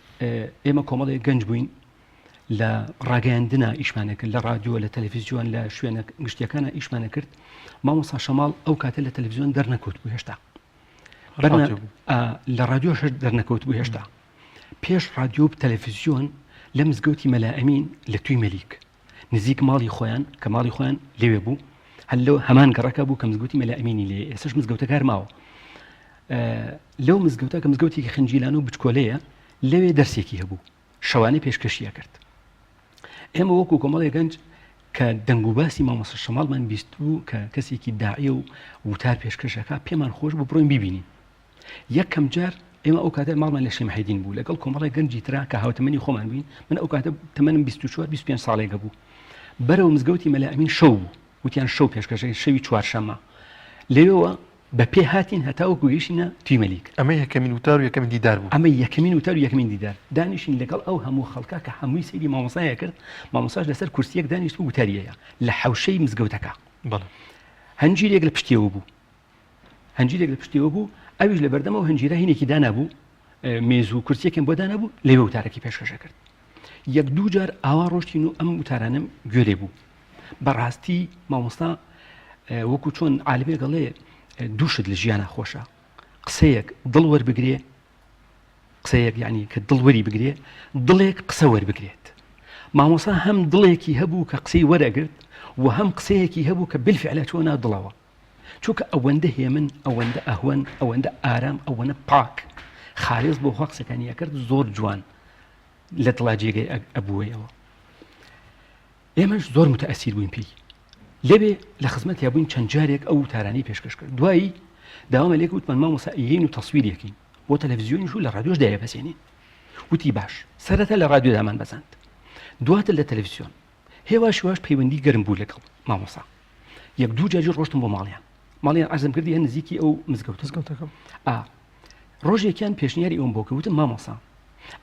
ئێمە کۆمەڵێک گەنج بووین لە ڕاگەیاندنا ئیشمانە کرد لە ڕادیۆ لە تەلەفیزیۆن لە شوێنە گشتیەکانە ئیشمانە کرد مامۆسا شەماڵ ئەو کاتە لە تەلەفیزیۆن دەرنەکەوت بوو هێشتا لە ڕادیۆ دەرنەکەوت بوو هێشتا پێش ڕادیۆ و تەلەفیزیۆن لە مزگەوتی مەلا ئەمین لە توی مەلیک نزیک ماڵی خۆیان کە ماڵی خۆیان لەوێ بوو هەر لەو هەمان گەڕەکە بوو کە مزگەوتی مەلا ئەمینی لێ ئێستش مزگەوتەکار ماوە لەو مزگەوتە کە مزگەوتێکی خنجیلان و بچکۆلەیە لەوێ دەرسێکی هەبوو شەوانەی پێشکەشی ئەکرد. ئێمە وەکو کۆمەڵێ گەنج کە دەنگ و باسی مامۆستا شەماڵمان بیست بوو کە کەسێکی داعیە و وتار پێشکەشەکە پێمان خۆش بوو بڕۆین بیبینین. یەکەم جار ئێمە ئەو کاتە ماڵمان لە شێمحیدین بوو لەگەڵ کۆمەڵی گەنجی ترا کە هاوتەمەنی خۆمان بووین من ئەو کاتە تەمەنم 24 25 ساڵێکە بوو بەرەو مزگەوتی مەلا ئەمین شەو بوو وتیان شەو پێشکەشەکەی شەوی چوارشەممە لەوێوە بە پێ هاتین هەتاوەکو گەیشتینە توی مەلیک. ئەمە یەکەمین وتار و یەکەمین دیدار بوو. ئەمە یەکەمین وتار و یەکەمین دیدار. دانیشین لەگەڵ ئەو هەموو خەڵکە کە هەمووی سەیری مامۆستای ئەکرد، مامۆستاش لەسەر کورسییەک دانیشتبوو وتاری ئەیا لە حەوشەی مزگەوتەکە. بەڵێ. هەنجیرێک لە پشتیەوە بوو. هەنجیرێک لە پشتیەوە بوو، ئەویش لە بەردەم ئەو هەنجیرە هینێکی دانابوو، مێز و کورسییەکیان بۆ دانابوو، لەوێ وتارەکەی پێشکەش ئەکرد. یەک دوو جار ئاوا ڕۆشتین و ئەم وتارانەم گوێ لێ بوو. بەڕاستی مامۆستا وەکو چۆن عالمێک ئەڵێ دوو شت لە ژیانە خۆشە قسەیەک دڵ وەربگرێ قسەیەک یعنی کە دڵ وەری بگرێ دڵێک قسە وەربگرێت مامۆسا هەم دڵێکی هەبوو کە قسەی وەرەگرت و هەم قسەیەکی هەبوو کە بالفعل چوە ناو دڵەوە چونکە ئەوەندە هێمن ئەوەندە ئەهوەن ئەوەندە ئارام ئەوەنە پاک خالص بۆ خوا قسەکانی ئەکرد زۆر جوان لە دڵا جێگەی ئەبووەوە ئێمەش زۆر متەئەسیر بووین پێی. لەوێ لە خزمەتیا بووین چەند جارێک ئەو وتارانەی پێشکەش کرد. دوایی داوامان لێ کرد وتمان مامۆستا ئەیەین و تەسویرێکین بۆ تەلەفزیۆنیش و لە ڕادیۆش دایەبەزێنین. وتی باش. سەرەتا لە ڕادیۆ دامان بەزاند. دواتر لە تەلەفزیۆن. هێواش هێواش پەیوەندی گەرم بوو لەگەڵ مامۆستا. یەک دوو جاریش ڕۆشتم بۆ ماڵیان. ماڵیان عەرزم کردی هەر نزیکی ئەو مزگەوتە. مزگەوتەکە. ئا. ڕۆژێکیان پێشنیاری ئەوم بۆ کرد وتم مامۆستا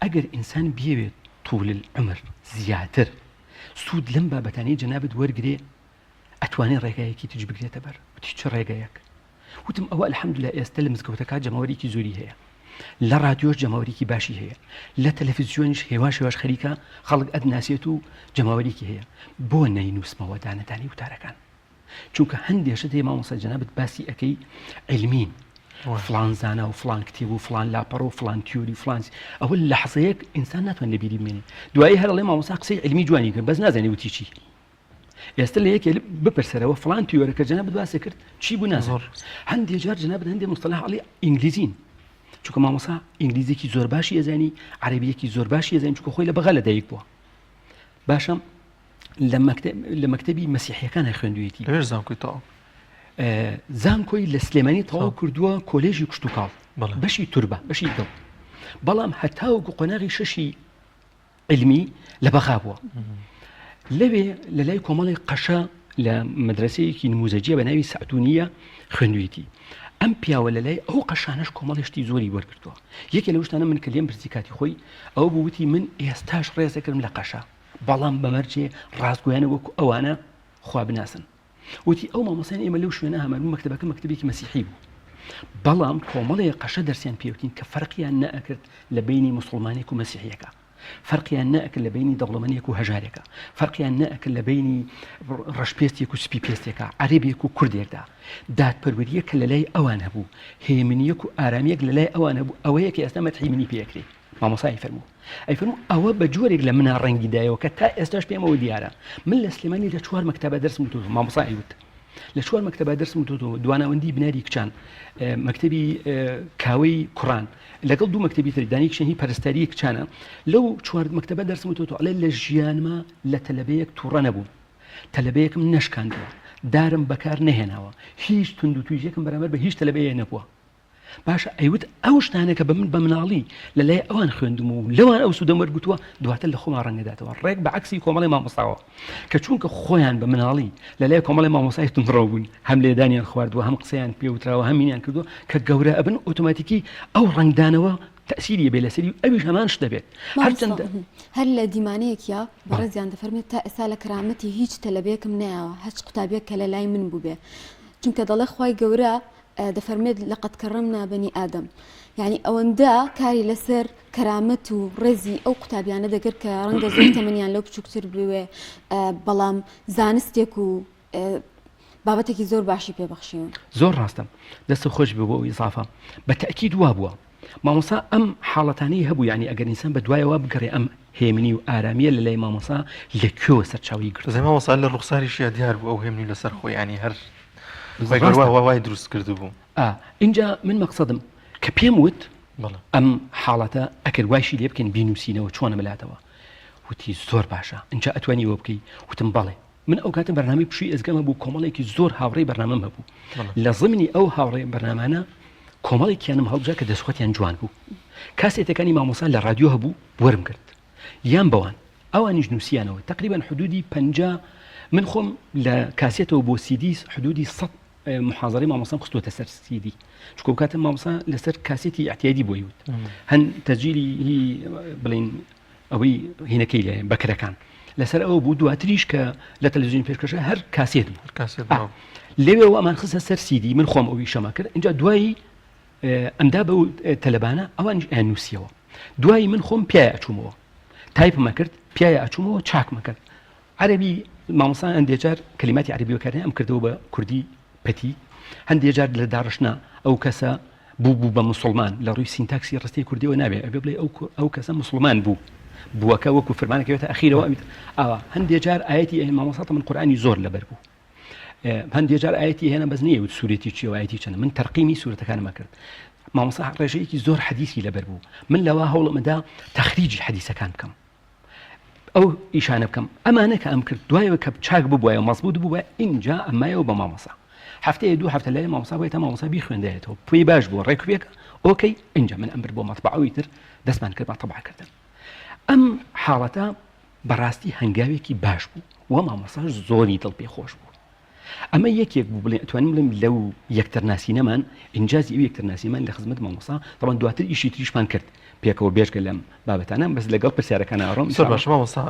ئەگەر ئینسان بیەوێت طول العمر زیاتر سوود لەم بابەتانەی جەنابت وەرگرێ ئەتوانێ ڕێگایەکی تریش بگرێتە بەر وتی چ ڕێگایەک وتم ئەوە الحمدلله ئێستا لە مزگەوتەکە جەماوەرێکی زۆری هەیە لە ڕادیۆش جەماوەرێکی باشی هەیە لە تەلەفزیۆنیش هێواش هێواش خەریکە خەڵک ئەدناسێت و جەماوەرێکی هەیە بۆ نەینووسمەوە دانەدانی وتارەکان چونکە هەندێ شت هەیە مامۆستا جەنابت باسی ئەەکەی علمین فلان زانا و فلان کتێب و فلان لاپەڕ و فلان تیۆری فلان ئەوە لەحزەیەک ئینسان ناتوان لە بیری بمێنێ دوایی هەر ئەڵێ مامۆستا قسەی علمی جوانی کرد بەس نازانێ وتی چی ئێستا لە یەکێ بپرسەرەوە فلان تیۆرەکە جەنابت باسی کرد چی بوو نازۆر هەندێ جار جەنابت هەندێ مستەلاح ئەڵێ ئینگلیزین چونکە مامۆستا ئینگلیزیکی زۆر باشی ئەزانی عەرەبیەکی زۆر باشی ئەزانی چونکە خۆی لە بەغا لەدایک بووە باشە لە مەکتەبی مەسیحیەکانە خوێندویەتی لەوێش زانکۆی تەواو زانکۆی لە سلێمانی تەواو کردووە کۆلێژی کشتتوکاڵ بەشی توربە بەشی دڵ بەڵام هەتاوەکو قۆناغی شەشی علمی لە بەغا بووە لەوێ لە لای کۆمەڵی قەشە لە مەدرسەیەکی نموزەجیە بە ناوی سەعدونیە خوێندویەتی ئەم پیاوە لە لای ئەو قەشانەش کۆمەڵی شتی زۆری وەرگرتووە یەکێ لەو شتانە من کە لێم پرسی کاتی خۆی ئەو بوو وتی من ئێستاش ڕێزەکردم لە قەشە بەڵام بە مەرجێ ڕاستگۆیانە وەکو ئەوانە خوا بناسن وتی ئەو مامۆستایان ئێمە لەو شوێنە هەمان بوو مەکتەبەکە مەکتەبێکی مەسیحی بوو بەڵام کۆمەڵێ قەشە دەرسیان پێوتین کە فەرقیان نەئەکرد لە بینی مسلمانێک و مەسیحیەکە فەرقیان نەئەکرد لە بینی دەوڵەمەنێک و هەژارێکە فەرقیان نەئەکرد لە بینی ڕەشپێستێک و سپی پێستێکە عەرەبێک و کوردێکدا دادپەروەریە کە لە لای ئەوان هەبوو هێمنیەک و ئارامیەک لە لای ئەوان هەبوو ئەوەیە کە ئێستا مەتحی منی پێکرێ مامۆستا ئەیفەرموو ئەیفەرموو ئەوە بە جۆرێک لە منا ڕەنگی دایەوە کە تا ئێستاش پێمەوە دیارە من لە سلێمانی لە چوار مەکتەبە دەرسم وتووە مامۆستا ئەیوت لە چوار مەکتەبە دەرسم وتووە دواناوەندی بناری کچان مەکتەبی کاوەی کوڕان لەگەڵ دوو مەکتەبی تر دانی کچێنی پەرستاری کچانە لەو چوار مەکتەبە دەرسم وتووە ئەڵێ لە ژیانما لە تەلەبەیەک تووڕە نەبووم تەلەبەیەکم نەشکاندووە دارم بەکار نەهێناوە هیچ توندوتیژێکم بەرامبەر بە هیچ تەلەبەیە نەبووە باشە ئەیوت ئەو شتانە کە بە من بە مناڵی لە لای ئەوان خوێندم و لەوان ئەو سوودەم وەرگتووە دواتر لە خۆما ڕەنگەداتەوە ڕێک بە عەکسی کۆمەڵی مامۆستاوە کە چونکە خۆیان بە مناڵی لە لای کۆمەڵی مامۆستای توندڕەو بوون هەم لێدانیان خواردووە هەم قسەیان پێوتراوە هەمینیان کردووە کە گەورە ئەبن ئۆتۆماتیکی ئەو ڕەنگدانەوە تەئسیری ئەبێ لەسەری و ئەویش هەمان شت دەبێت هەرچەندە هەر لە دیمانەیەکیا بەڕێزیان دەفەرمێت تا ئێستا لە کەرامەتی هیچ تەلەبەیەکم نەیاوە هەچ قوتابیەک کە لە لای من بووبێ چونکە دەڵێ خوای گەورە دەفەرمێت لقد کرمنا بنی آدم یعنی ئەوەندە کاری لەسەر کەرامەت و ڕێزی ئەو قوتابیانە دەگرت کە ڕەنگە زۆر تەمەنیان لەو بچووکتر بوێ بەڵام زانستێک و بابەتێکی زۆر باشی پێ بەخشیون. زۆر ڕاستە دەستت خۆش بێ بۆ ئەو ئیزافە بە تەئکید وا بووە مامۆستا ئەم حاڵەتانەی هەبوو یانی ئەگەر ئینسان بە دوایەوە بگەڕێ ئەم هێمنی و ئارامیە لە لای مامۆستا لە کوێوە سەرچاوەی گرتووە؟ زەی مامۆستا لە ڕوخساریشیا دیار بوو ئەو هێمنی لەسەر خۆی یانی هەر خۆی گەر وا وا وای دروست کردبوو. ئا ئینجا من مەقسەدم کە پێم وت ئەم حاڵەتە ئەگەر وایشی لێ بکەین بینووسینەوە چۆنە بەلاتەوە وتی زۆر باشە ئینجا ئەتوانی ئەوە بکەی وتم بەڵێ من ئەو کاتە بەرنامەی پشووی ئێزگەم هەبوو کۆمەڵێکی زۆر هاوڕێی بەرنامەم هەبوو لە زمنی ئەو هاوڕێ بەرنامانە کۆمەڵێکیانم هەڵبژا کە دەستخۆتیان جوان بوو کاسێتەکانی مامۆسا لە رادیۆ هەبوو وەرم کرد یان بەوان ئەوانیش نووسیانەوە تقریبا حدودی پ من خۆم لە کاسێتەوە بۆ سیدی حدودی 100 محاضرەی مامۆسام خستووەتە سەر سیدی چکۆ کاتە مامۆسا لەسەر کاسێتی اعتیادی بۆی وت هەن تەجیلی هی بڵین ئەوەی هینەکەی لێ بەکرەکان لەسەر ئەوە بوو دواتریش کە لە تەلەڤزیۆن پێشکەشە هەر کاسێت بوو کاسێت بوو. لەوێەوە ئەمان خستە سەر سیدی من خۆم ئەوی شەمە کرد اینجا دوایی ئەمدا بەو تەلەبانە ئەوانیش ئەیان نووسیەوە دوایی من خۆم پیایا ئەچوومەوە تایپمە کرد پیایا ئەچوومەوە چاکمە کرد عەرەبی مامۆستا هەندێ جار کەلیماتی عەرەبی بەکارهێنا ئەم کردەوە بە کوردی پەتی هەندێ جار لە داڕشتنا ئەو کەسە بوو بوو بە مسلمان لە ڕووی سینتاکسی ڕستەی کوردیەوە نابێ ئەبێ بڵێ ئەو ئەو کەسە مسلمان بوو بووەکە وەکو فرمانەکەوێتە ئەخیرەوە ئەویت ئاوا هەندێ جار ئایەتی ئەهێن مامۆستا من قورئانی زۆر لەبەر بوو هەندێ جار ئایەتی هێنا بەس نییە وت سوورەتی چیە و ئایەتی چەندە من تەرقیمی سوورەتەکانم کرد مامۆستا ڕێژەیەکی زۆر حەدیسی لەبەر بوو من لەوا هەوڵمەدا تەخریجی حەدیسەکان بکەم ئەو ئیشانە بکەم ئەمانە کە ئەم کرد دوایەوە کە چاک ببوایە مەزبوط بووە ئینجا ئەمایەوە بە مامۆسا هەفتەیە دوو هەفتە لای مامۆسا بۆیە تا مامۆسا بیخوێندایەتەوە پێی باش بووە ڕێک پێکە okay ئینجا من ئەمر بۆ مەتبەعەوەی تر دەستمان کرد بە تەبعکردن ئەم حاڵەتە بەڕاستی هەنگاوێکی باش بوو و مامۆساش زۆری دڵ پێ خۆش بوو ئەمە یەکێک بوو بڵێ ئەتوانین بڵێم لەو یەکترناسینەمان ئینجازی ئەو یەکترناسیمان لە خزمەت مامۆستا تەبعەن دواتر ئیشی تریشمان کرد پێکەوە بێژگە لەم بابەتانە بەس لەگەڵ پرسیارەکان ئەڕۆم زۆر باشە مامۆستا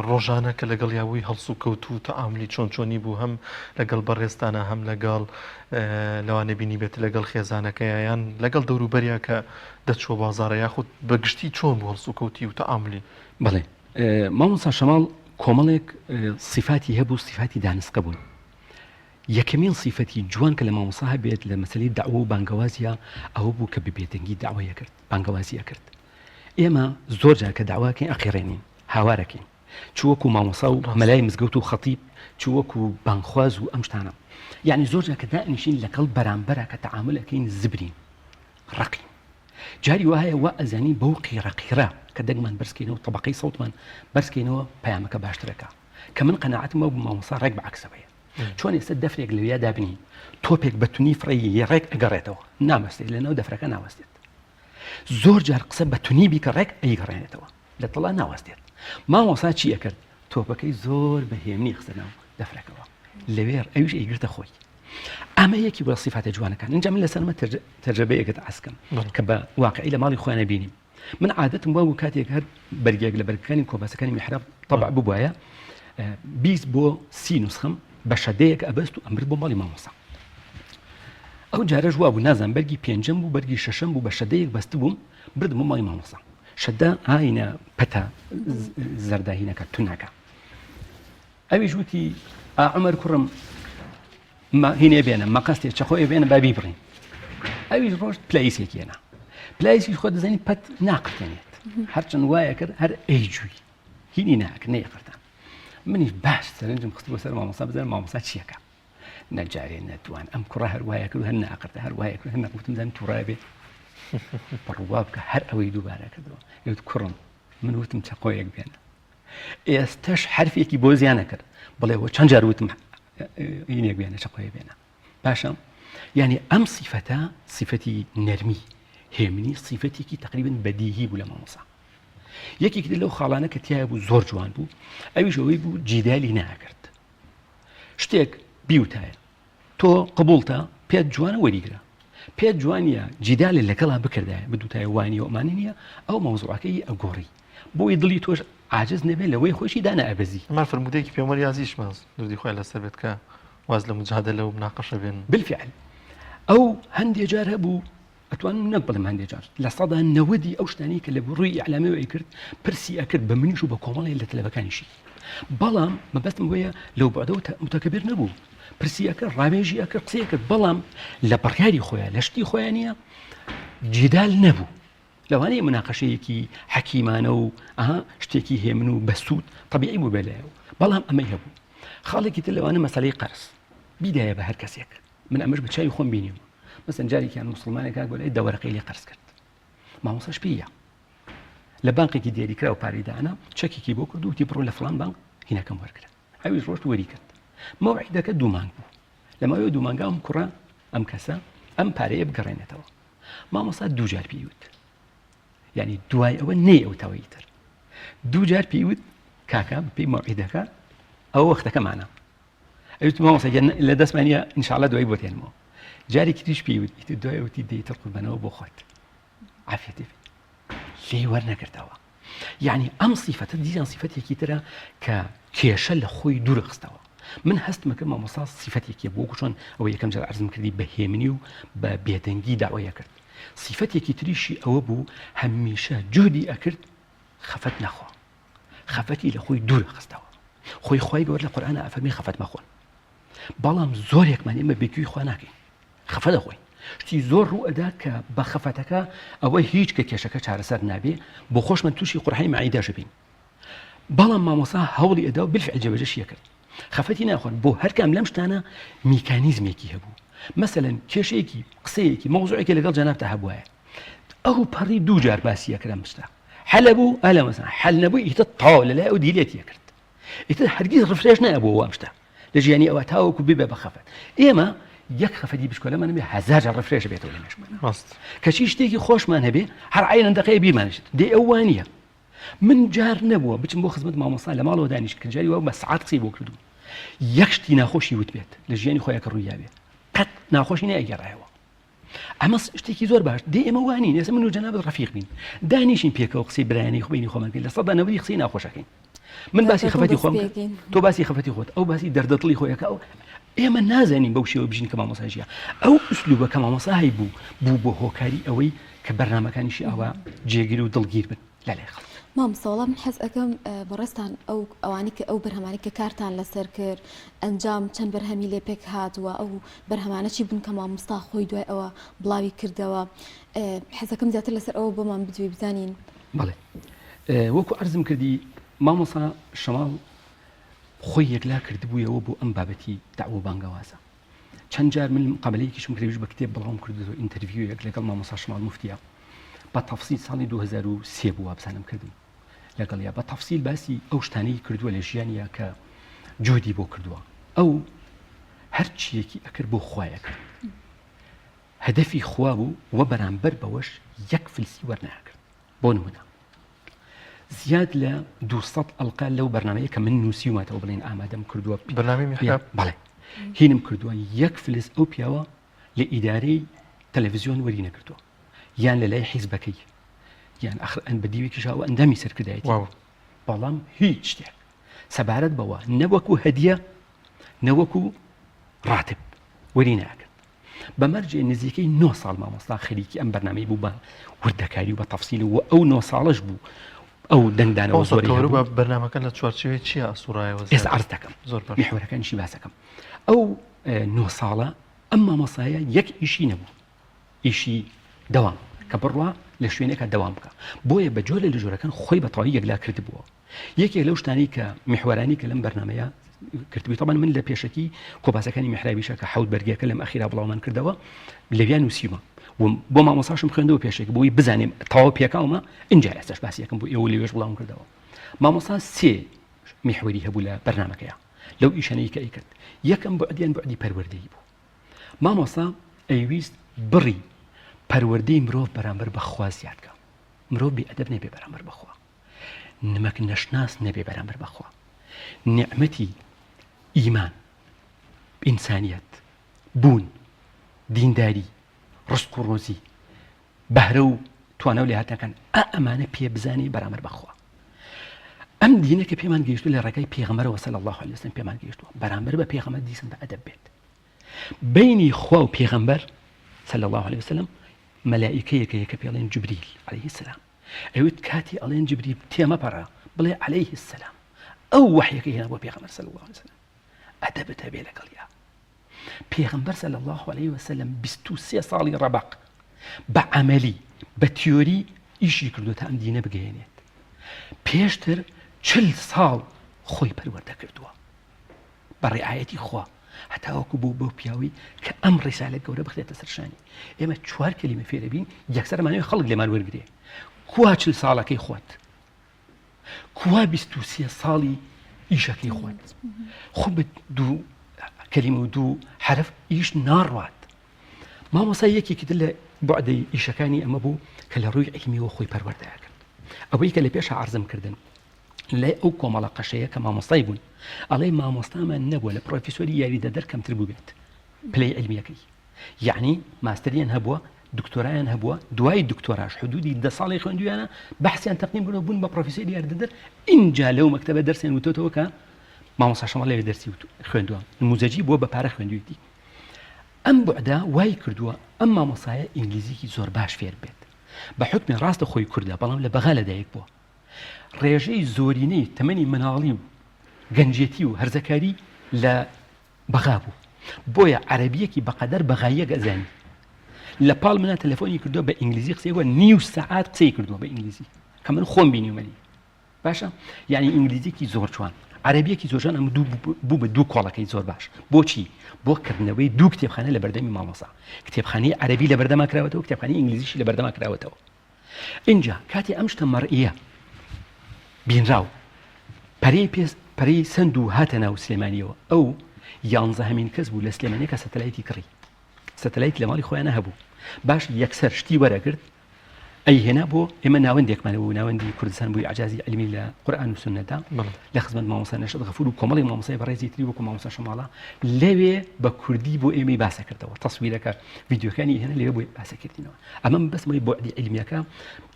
ڕۆژانە کە لەگەڵ یاوی هەڵسوکەوت و تەعاملی چۆن چۆنی بوو هەم لەگەڵ بەڕێزتانە هەم لەگەڵ لەوانە بینی بێت لەگەڵ خێزانەکەیا یان لەگەڵ دەوروبەریا کە دەچووە بازاڕە یاخود بە گشتی چۆن بوو هەڵسوکەوتی و تەعاملی؟ بەڵێ مامۆستا شەماڵ کۆمەڵێک سیفاتی هەبوو سیفاتی دانسقە بوون یەکەمین سیفەتی جوان کە لە مامۆستا هەبێت لە مەسەلەی دەعوە و بانگەوازیە ئەوە بوو کە بە بێدەنگی دەعوەی ئەکرد بانگەوازی ئەکرد ئێمە زۆر جار کە داواکەین ئەقیڕێنین هاوارەکەین چ وەکو مامۆسا و مەلای مزگەوت و خەتیب چ وەکو بانگخواز و ئەم شتانە یعنی زۆر جار کە دائنیشین لەگەڵ بەرامبەرە کە تەعامل ئەکەین زبرین ڕەقین جاری وا هەیە وا ئەزانین بەو قیڕە قیڕە کە دەنگمان بەرزکەینەوە تەبەقەی سەوتمان بەرزکەینەوە پەیامەکە باشترەکە کە من قەناعەتم وابوو مامۆستا ڕێک بە عەکسەوەیە چۆن ئێستا دەفرێک لەویا دابنی تۆپێک بە تونی فڕێی ڕێک ئەگەڕێتەوە نامەستێت لەناو دەفرەکە ناوەستێت زۆر جار قسە بە تونی بیکە ڕێک ئەیگەڕێنێتەوە لە تەڵا ناوەستێت مامۆسا چی ئەکرد تۆپەکەی زۆر بە هێمنی خستە ناو دەفرەکەوە لەوێ ئەویش ئەیگرتە خۆی ئەمە یەکی بۆ سیفاتە جوانەکان اینجا من لەسەرمە تەجربەیەکت عەزکەم کە بە واقعی لە ماڵی خۆیانە بینیم من عادەتم وا بوو کاتێک هەر بەرگێک لە بەرگەکانی کۆباسەکانی میحراب تەبع ببوایە 20 بۆ سی نوسخەم بە شەدەیەک ئەبەست و ئەمرد بۆ ماڵی مامۆسا ئەو جارەش وا بوو نازان بەرگی پێنجەم بوو بەرگی شەشەم بوو بە شەدەیەک بەست بووم بردم بۆ ماڵی مامۆسا شەدە ئاینە پەتە زەرداهینەکە تونەکە ئەویش وتی، ئا عومەر کوڕم مە هینێ بێنە، مەقەستێ چەقۆیە بێنە با بیبڕین. ئەویش ڕۆشت پلایسێکی هێنا. پلایسیش خۆ دەزانی پەت ناقرتێنێت. هەرچەند وایە کرد هەر ئەیجووی. هینی ناکرد نەیقرتان. منیش باش سەرنجم خستبووە سەر مامۆستا بزانم مامۆستا چیەکە. نە جارێ نە دوان ئەم کوڕە هەر وایە کرد هەر ناقرتە هەر وایە کرد هەر نەقوتم زانم تووڕە بێ. بڕوا بکە هەر ئەوەی دووبارە کردەوە. ئەوت کوڕم من وتم چەقۆیەک بێنە. ئێستەش حرفێکی بۆ زیان نەکرد بڵێ وە چەند جار وتم هینێک بێنە چەقۆیە بێنە باشە یعنی ئەم سیفەتە سیفەتی نەرمی هێمنی سیفەتێکی تقریبن بەدیهی بوو لە مامۆسا یەکێکی لەو خاڵانە کە تایە بوو زۆر جوان بوو ئەویش ئەوەی بوو جیدالی ناکرد شتێک بیوتایە تۆ قبوڵتە پێت جوانە وەریگرە. پێت جوانیە جیدالێ لەگەڵا بکردایە بدوتایە وانیە و ئەمانە نییە ئەو مەوزوعەکەی ئەگۆڕی بۆی دڵی تۆش عاجز نەبێت لەوەی خۆشی دانا ئەبەزی. ئەمان فەرموودەیەکی پێغەمبەری ئازیزیشمان دروودی خوای لەسەر بێت کە واز لە مجادەلە و مناقەشە بێنن. بالفعل ئەو هەندێ جار هەبوو ئەتوانم نەک بڵێم هەندێ جار لە سەدا نەوەدی ئەو شتانەی کە لە ڕووی ئیعلامیەوە ئەیکرد پرسی ئەکرد بە منیش و بە کۆمەڵێ لە تەلەبەکانیشی بەڵام مەبەستم بۆیە لەو بەعدەوە متەکەبیر نەبوو پرسی ئەکرد ڕاوێژی ئەکرد قسەی کرد بەڵام لە بڕیاری خۆیان لە شتی خۆیان نییە جیدال نەبوو لەوانەیە مناقەشەیەکی حەکیمانە و ئەها شتێکی هێمن و بەسوود طبیعی بوو بەلایەوە بەڵام ئەمەی هەبوو خاڵێکی تر لەوانە مەسلەی قەرز بیدایە بە هەر کەسێک من ئەمەش بە چاوی خۆم بینیم مەسەن جارێکیان مسلمانێک هات بۆ لای دەوەرەقەی لێ قەرز کرد مامۆساش پێیە لە بانقێکی دیاریکراو پارەی دانا چەکێکی بۆ کرد و وتی بڕۆ لە فڵان بانق هینەکەم وەرگرە ئەویش ڕۆشت وەری کرد مەوعیدەکە دوو مانگ بوو لە ماوەی دوو مانگا ئەم کوڕە ئەم کەسە ئەم پارەیە بگەڕێنێتەوە مامۆسا دوو جار پێی وت یعنی دوای ئەوە نەی ئەوتەوە ئیتر دوو جار پێی وت کاکە پێی مەوعیدەکە ئەو وەختەکەمانە ئەویت مامۆستا گیان لە دەستمان نیە ئینشاءاللە دوایی بۆت هێنمەوە جارێکی تریش پێی وت ئیتر دوای وتی دەیتر قوربانەوە بۆ خۆت عافیەتی بێت لێی وەرنەگرتەوە یعنی ئەم سیفەتە دیسان سیفەتێکی ترە کە کێشە لە خۆی دوور خستەوە من هەستمەکە مامۆستا سیفەتێکی بۆ چۆن ئەوە یەکەم جار عەرزم کردی بە هێمنی و بە بێدەنگی داوای کرد سیفەتێکی تریشی ئەوە بوو هەمیشە جوهدی ئەکرد خەفەت نەخوا خەفەتی لە خۆی دوور خستەوە خۆی خوای گەورە لە قورئانا ئەفەرمی خەفەت مەخۆن بەڵام زۆرێکمان ئێمە بێگوێی خوا ناکەین خەفە دەخۆین شتی زۆر ڕوو ئەدا کە بە خەفەتەکە ئەوە هیچ کە کێشەکە چارەسەر نابێ بۆ خۆشمان تووشی قورحی مەعیدەش بین بەڵام مامۆسا هەوڵی ئەدا و بالفعل جێبەجێشی کرد خەفەتی ناخۆن بۆ هەرکام لەم شتانە میکانیزمێکی هەبوو مەسەلەن کێشەیەکی قسەیەکی مەوزوعێکی لەگەڵ جەنابتا هەبوایە ئەو پەڕی دوو جار باسی ئەکرا مشتە حەل بوو ئەلە مەسەن حەل نەبوو ئیتر تەواو لە لای ئەو delete ی ئەکرد ئیتر هەرگیز refresh نەبوو ئەم شتە لە ژیانی ئەوە تاوەکو ببێ بە خەفەت ئێمە یەک خەفەتی بچکۆلەمان بێ هەزار جار refresh بێتەوە لە مێشکمان ڕاست کەچی شتێکی خۆشمان هەبێ هەر عینەن دەقەیە بیرمانشت دێ ئەو وانە من جار نەبووە بچم بۆ خزمەت مامۆستا لە ماڵەوە دانیشت کە جاری وا بە سعات قسەی بۆ کردوم یەک شتی ناخۆشی وت بێت لە ژیانی خۆیان کە ڕوویاوێت قەت ناخۆشی نایگەڕایەوە ئەمە شتێکی زۆر باش دێ ئێمە وانین ئێستا من و جەنابت ڕەفیق بین دانیشین پێکەوە قسەی برایانی خۆبینی خۆمان بکەین لە سەدا نەوەدی قسەی ناخۆشەکەین من باسی خەفەتی خۆم تۆ باسی خەفەتی خۆت ئەو باسی دەردەدڵی خۆیەکە ئەو ئێمە نازانین بەو شێوە بژین کە مامۆسا ژیا ئەو ئوسلوبە کە مامۆسا هەی بوو بوو بۆ هۆکاری ئەوەی کە بەرنمەکانیشی ئاوا جێگیر و دڵگیر بن لەلای خەڵک. مامۆستا وەڵا من حەز ئەکەم بەڕێزتان ئەو ئەوانی کە ئەو بەرهەمانی کە کارتان لەسەر کرد ئەنجام چەند بەرهەمی لێ پێک هات و ئەو بەرهەمانە چی بوون کە مامۆستا خۆی دوای ئەوە بڵاوی کردەوە حەزەکەم زیاتر لەسەر ئەوە بۆمان بدوێی بزانین. بەڵێ وەکو عەرزم کردی مامۆستا شەماڵ خۆی یەکلا کردبوویەوە بۆ ئەم بابەتی دەعوە و بانگەوازە چەند جار من مقابلەیەکیشم کردویش بە کتێب بڵاوم کردووە interview یەک لەگەڵ مامۆستا شماڵ مفتیە بە تەفسیل ساڵی 2003 بوو وابزانم کردم لەگەڵیا بە تەفسیل باسی ئەو شتانەی کردووە لە ژیانیا کە جودی بۆ کردووە ئەو هەرچیەکی ئەکرد بۆ خوایە کرد هەدەفی خوا بوو و بەرامبەر بەوەش یەک فلسی وەرناکرد بۆ نمونە زیاد لە 200 ئەڵلقە لەو بەرنمەیە کە من نووسیومەتەوە بڵێن ئامادەم کردووە بەرنامەی میحراب بەڵێ هینم کردووە یەک فلس ئەو پیاوە لە ئیدارەی تەلەڤزیۆن وەری نەکردووە یان لە لای حیزبەکەی یان ئەخر ئەن بە دیوێکیش ئەو ئەندامی سەرکردایەتی بەڵام هیچ شتێک سەبارەت بەوە نەوەکو هەدیە نەوەکو ڕاتب وەری ناکرد بە مەرجێ نزیکەی نۆ ساڵ مامۆستا خەریکی ئەم بەرنامەی بوو بە وردەکاری و بە تەفسیل و ئەو نۆ ساڵەش بوو ئەو دەنگدانەوە زۆری هەبوو. بەرنامەکە لە چوارچێوەی چیا ئەسوڕایەوە؟ ئێستا عەرز دەکەم زۆر باش میحوەرەکانیشی باس دەکەم. ئەو نۆ ساڵە ئەم مامۆستایە یەک ئیشی نەبوو ئیشی دەوام کە بڕوا لە شوێنێکا دەوام بکە بۆیە بە جۆرە لە جۆرەکان خۆی بە تەواوی یەکلا کردبووە یەکێک لەو شتانەی کە میحوەرانی کە لەم بەرنمەیە کردبووی طبعا من لە پێشەکی کۆباسەکانی میحرابیشە کە حەوت بەرگەکە لەم ئەخیرا بڵاومان کردەوە لەویا نووسیومە بۆ مامۆساشم خوێندەوە پێشێک بۆی بزانێم تەواو پێکاومە اینجا ئێستاش باسی یەکەم بۆ ئێوە لەوێش بڵاوم کردەوە مامۆسا سێ میحوەری هەبوو لە بەرنمەکەیە لەو ئیشانەی کە ئەیکرد یەکەم بعدیان بعدی پەروەردەیی بوو مامۆسا ئەیویست بڕی پەروەردەی مرۆڤ بەرامبەر بە خوا زیاد کە مرۆڤ بێ ئەدەب نەبێ بەرامبەر بەخوا نمەک نەشناس نەبێ بەرامبەر بەخوا نیعمەتی ئیمان ئینسانیەت بوون دینداری. ڕزق و ڕۆزی، بەهرە و توانا و لێهاتنەکان، ئا ئەمانە پێ بزانێ بەرامبەر بە خوا. ئەم دینە کە پێمان گەیشتووە لە ڕێگای پێغەمبەرەوە صلی الله علیه وسلم پێمان گەیشتووە، بەرامبەر بە پێغەمبەر دیسان بە ئەدەب بێت. بینی خوا و پێغەمبەر صلی الله علیه وسلم مەلائیکەیەکە یەکە پێڵێن جبریل علیه السلام. ئەوت کاتی ئەڵێن جبریل تێمەپەڕە بڵێ علیه السلام. ئەو وەحیەکەی هێنا بۆ پێغەمبەر صلی الله علیه وسلم. ئەدەبت هەبێ لەگەڵیا. پێغەمبەر صلی اللە علیه وسلم 23 ساڵی ڕەبەق بە عەمەلی بە تیۆری ئیشی کردو تا ئەم دینە بگەیەنێت پێشتر چل ساڵ خۆی پەروەردە کردووە بە ڕعایەتی خوا هەتاوەکو بوو بەو پیاوی کە ئەم ڕیسالە گەورە بخرێتە سەرشانی ئێمە چوار کەلیمە فێرەبین یەکسەرمانەوەی خەڵک لێمان وەرگێ کوا چل ساڵەکەی خۆت کوا 23 ساڵی ئیشەکەی خۆت خۆ بە دوو کەلیمە و دوو حرف ئیش ناڕوات مامۆسا یەکێکی تر لە بعدەی ئیشەکانی ئەمە بوو کە لە ڕووی عیلمیەوە خۆی پەروەردە کرد ئەوەی کە لە پێش عرضم کردن لای ئەو کۆمەڵە قەشەیە کە مامۆستای بوون ئەڵێ مامۆستامان نەبووە لە پرۆفیسۆری یاریدەدەر کەمتر بوو بێت پلەی عیلمیەکەی یەعنی ماستەریان هەبووە دکتۆرایان هەبووە دوای دکتۆراش حدودی دە ساڵی خوێندویانە بەحسیان تەقدیم کردووە بوون بە پرۆفیسۆری یاریدەدەر ئینجا لەو مەکتەبە دەرسیان وتۆتەوە کە مامۆستا شەماڵ لەوێ دەرسی خوێندووە نموزەجی بووە بە پارە خوێندویەتی ئەم بوعدە وای کردووە ئەم مامۆسایە ئینگلیزیکی زۆر باش فێر بێت بە حکمی ڕاستە خۆی کوردە بەڵام لە بەغا لەدایک بووە ڕێژەی زۆرینەی تەمەنی مناڵی و گەنجێتی و هەرزەکاری لە بەغا بوو بۆیە عەرەبیەکی بەقەدەر بەغاییەک ئەزانی لە پاڵ منا تەلەفۆنی کردووە بە ئینگلیزی قسەی وە نیو سەعات قسەی کردووە بە ئینگلیزی کە من خۆم بینیومە لی باشە یعنی ئینگلیزیکی زۆر جوان عەرەبیەکی زۆر جوان ئەم دوو بوو بە دوو کۆڵەکەی زۆر باش بۆچی بۆ کردنەوەی دوو کتێبخانە لە بەردەمی مامۆسا کتێبخانەی عەرەبی لە بەردەما کراوەتەوە کتێبخانەی ئینگلیزیشی لە بەردەما کراوەتەوە ئینجا کاتێ ئەم شتە مەڕئیە بینراو پەرەی پێ پەرەی سەند و هاتە ناو سلێمانیەوە ئەو یانزەهەمین کەس بوو لە سلێمانی کە سەتەلایتی کڕی سەتەلایت لە ماڵی خۆیانە هەبوو باش یەکسەر شتی وەرەگرت ئەی هێنا بۆ ئێمە ناوەندێکمان بوو ناوەندی کوردستان بووی ئەعجازی علمی لە قورئان و سوننەدا لە خزمەت مامۆستا نەشد غەفور و کۆمەڵی مامۆستای بەڕێزی تری وەکو مامۆستا شەماڵە لەوێ بە کوردی بۆ ئێمەی باسە کردەوە تەسویرەکە ڤیدیۆکانی هێنا لەوێ بۆ باسە کردینەوە ئەمە بەسمەوەی بۆعدی عیلمیەکە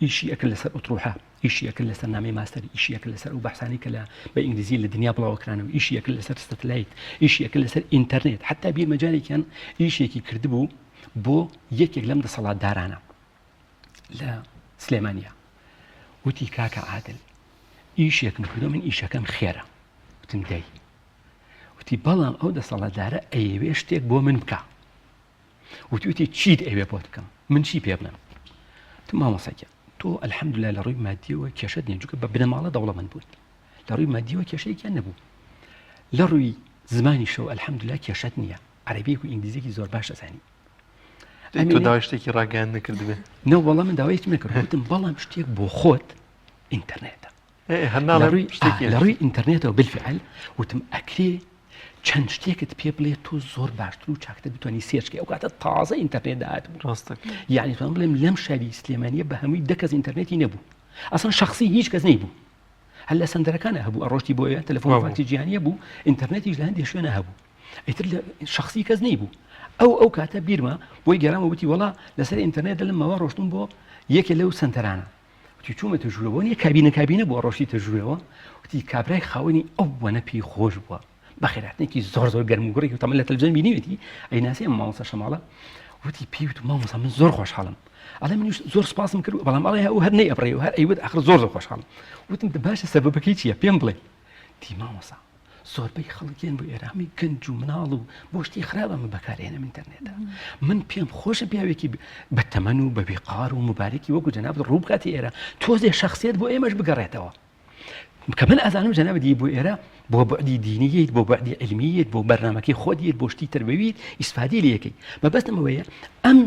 ئیشی ئەکرد لەسەر ئوتروحە ئیشی ئەکرد لەسەر نامەی ماستەر ئیشی ئەکرد لەسەر ئەو بەحسانی کە لە بە ئینگلیزی لە دنیا بڵاوکرانەوە ئیشی ئەکرد لەسەر سەتلایت ئیشی ئەکرد لەسەر ئینتەرنێت حتا بیر مەجارێکیان ئیشێکی کردبوو بۆ یەکێک لەم دەسەڵاتدارانە لە سلێمانیا وتی کاکە عادل ئیشێکم کردو من ئیشەکەم خێرە وتم دەی وتی بەڵام ئەو دەسەڵاتدارە ئەیەوێ شتێک بۆ من بکە وتویتی چیت ئەوێ بۆت بکەم من چی پێ بڵێم تو مامۆستا گیان تۆ الحمدلله لە ڕووی مادیەوە کێشەت نییە چونکە بە بنەماڵە دەوڵەمەند بوون لە ڕووی مادیەوە کێشەیەکیان نەبوو لە ڕووی زمانیشەوە الحمدلله کێشەت نییە عەرەبیەک و ئینگلیزیەکی زۆر باش ئەزانی تۆ داوای شتێکی ڕاگەیاند نەکردبێ نە وەڵا من داوای هیچم نەکرد وتم بەڵام شتێک بۆ خۆت ئینتەرنێتە لە ڕووی ئینتەرنێتەوە بالفعل وتم ئەکرێ چەند شتێکت پێ بڵێ تۆ زۆر باشتر و چاکتر بتوانانی search کەی ئەو کاتە تازە ئینتەرنێت داهات بوو ڕاستە یعنی توان بڵێم لەم شاری سلێمانیە بە هەمووی دە کەس ئینتەرنێتی نەبوو ئەسڵەن شخصی هیچ کەس نەیبوو هەر لە سەندەرەکانە هەبوو ئەڕۆشتی بۆ تەلەفۆن فاکسی جیهانیە بوو ئینتەرنێتیش لە هەندێک شوێنە هەبوو ئیتر لە شخصی کەس نەیبوو ئەو ئەو کاتە بیرمە بۆی گەرامە وتی وەڵا لەسەر ئینتەرنێت دەلمەوە ڕۆشتم بۆ یەکێ لەو سنتەرانە وتی چوومەتە ژوورەوە نیە کابینە کابینە بووە ڕۆشتیتە ژوورەوە وتی کابرای خاوەنی ئەو وەنە پێی خۆش بووە بەخێراتنێکی زۆر زۆر گەرم و گوڕی تەمە لە تەلەڤزیۆن بینیوێتی ئەی ناسی ئەم مامۆستا شەماڵە وتی پێی وت مامۆستا من زۆر خۆشحاڵم ئەڵێ منیش زۆر سپاسم کرد بەڵام ئەڵێ ئەو هەر نەیئەبڕێ و هەر ئەیوت ئاخر زۆر زۆر خۆشحاڵم وتم باشە سەبەبەکەی چییە پێم بڵێ تی مامۆستا زۆربەی خەڵک یەن بۆ ئێرە هەمووی گەنج و مناڵ و بۆ شتی خراپ ئەمە بەکارهێنم ئینتەرنێتە من پێم خۆشە پیاوێکی بە تەمەن و بە ویقار و مبارەکی وەکو جەنابت ڕوو بکاتی ئێرە تۆزێ شخصیت بۆ ئێمەش بگەڕێتەوە کە من ئەزانم جەنابت دی بۆ ئێرە بۆ بعدی دینیت بۆ بعدی علمیت بۆ بەرنمەکەی خۆت بۆ شتی تربەویت ئیسفادی لەکەی مەبەستم ئەوەیە ئەم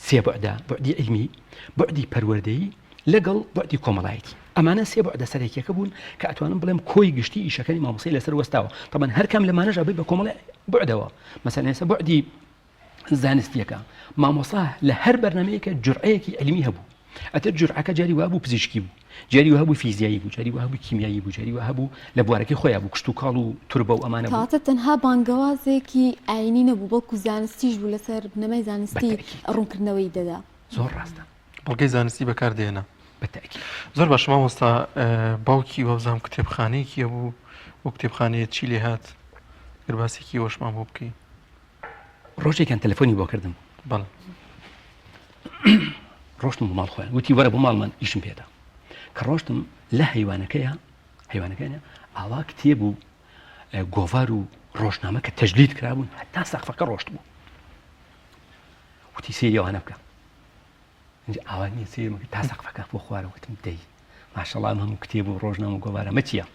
سێ بوعدە، بوعدی عیلمی، بوعدی پەروەردەیی لەگەڵ بوعدی کۆمەڵایەتی. ئەمانە سێ بوعدە سەرەکیەکە بوون کە ئەتوانم بڵێم کۆی گشتی ئیشەکانی مامۆستای لەسەر وەستاوە. تەبعەن هەر کام لەمانەش ئەبێ بە کۆمەڵێ بوعدەوە. مەسەلەن ئێستا بوعدی زانستیەکە مامۆستا لە هەر بەرنامەیەکە جورعەیەکی عیلمی هەبوو. ئەتر جورعەکە جاری وابوو پزیشکی بوو. جاری وهبوو فیزیایی بوو جاری وهبوو کیمیایی بوو جاری وهبوو لە بوارەکەی خۆیان بوو کشتوکاڵ و توربە و ئەمانە بوو. کەواتە تەنها بانگەوازێکی ئایینی نەبوو بەڵکو زانستیش بوو لەسەر بنەمای زانستی ڕوونکردنەوەی دەدا. زۆر ڕاستە. بەڵگەی زانستی بەکار دێنا. بە تەئکید. زۆر باشە مامۆستا باوکی وابزانم کتێبخانەیەکی هەبوو ئەو کتێبخانەیە چی لێ هات گەر باسێکی ئەوەشمان بۆ بکەی. ڕۆژێکیان تەلەفۆنی بۆ کردم. بەڵێ. ڕۆشتم بۆ ماڵ خۆیان وتی وەرە بۆ ماڵمان ئیشم پێدا کە ڕۆشتم لە هەیوانەکەیە هەیوانەکەیان ئاوا کتێب و گۆڤار و ڕۆژنامە کە تەجلید کرابوون هەتا سەقفەکە ڕۆشت بوو وتی سەیری ئەوانە بکە ئاوا نییە سەیرم تا سەقفەکە بۆ خوارە وتم دەی ماشەڵا ئەم هەموو کتێب و ڕۆژنامە و گۆڤارە ئەمە چییە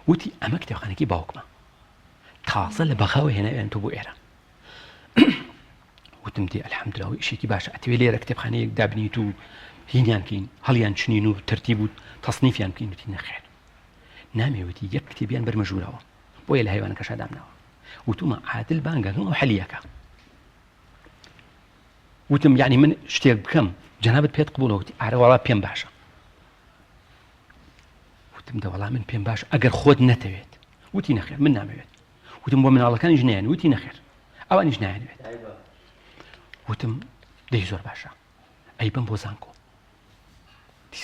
وتی ئەمە کتێبخانەکەی باوکمە تازە لە بەغاوە هێناویان تۆ بۆ ئێرە وتم دێ الحمدلله ئیشێکی باشە ئەتوێ لێرە کتێبخانەیەک دابنیت و هینیان کەین هەڵیان چنین و تەرتیب و تەصنیفیان بکەین وتی نەخێر نامێوتی یەک کتێبیان بەرمە ژوورەوە بۆیە لە هەیوانەکەشا دامناوە وتومە عادل بانگەکەم ئەو حەلیەکە وتم یعنی من شتێک بکەم جەنابت پێت قبوڵە وتی ئارە وەڵا پێم باشە وتم دە وەڵا من پێم باش ئەگەر خۆت نەتەوێت وتی نەخێر من نامەوێت وتم بۆ مناڵەکانیش نیان وتی نەخێر ئەوانیش نایانوێت وتم دەی زۆر باشە ئەی بم بۆ زانکۆ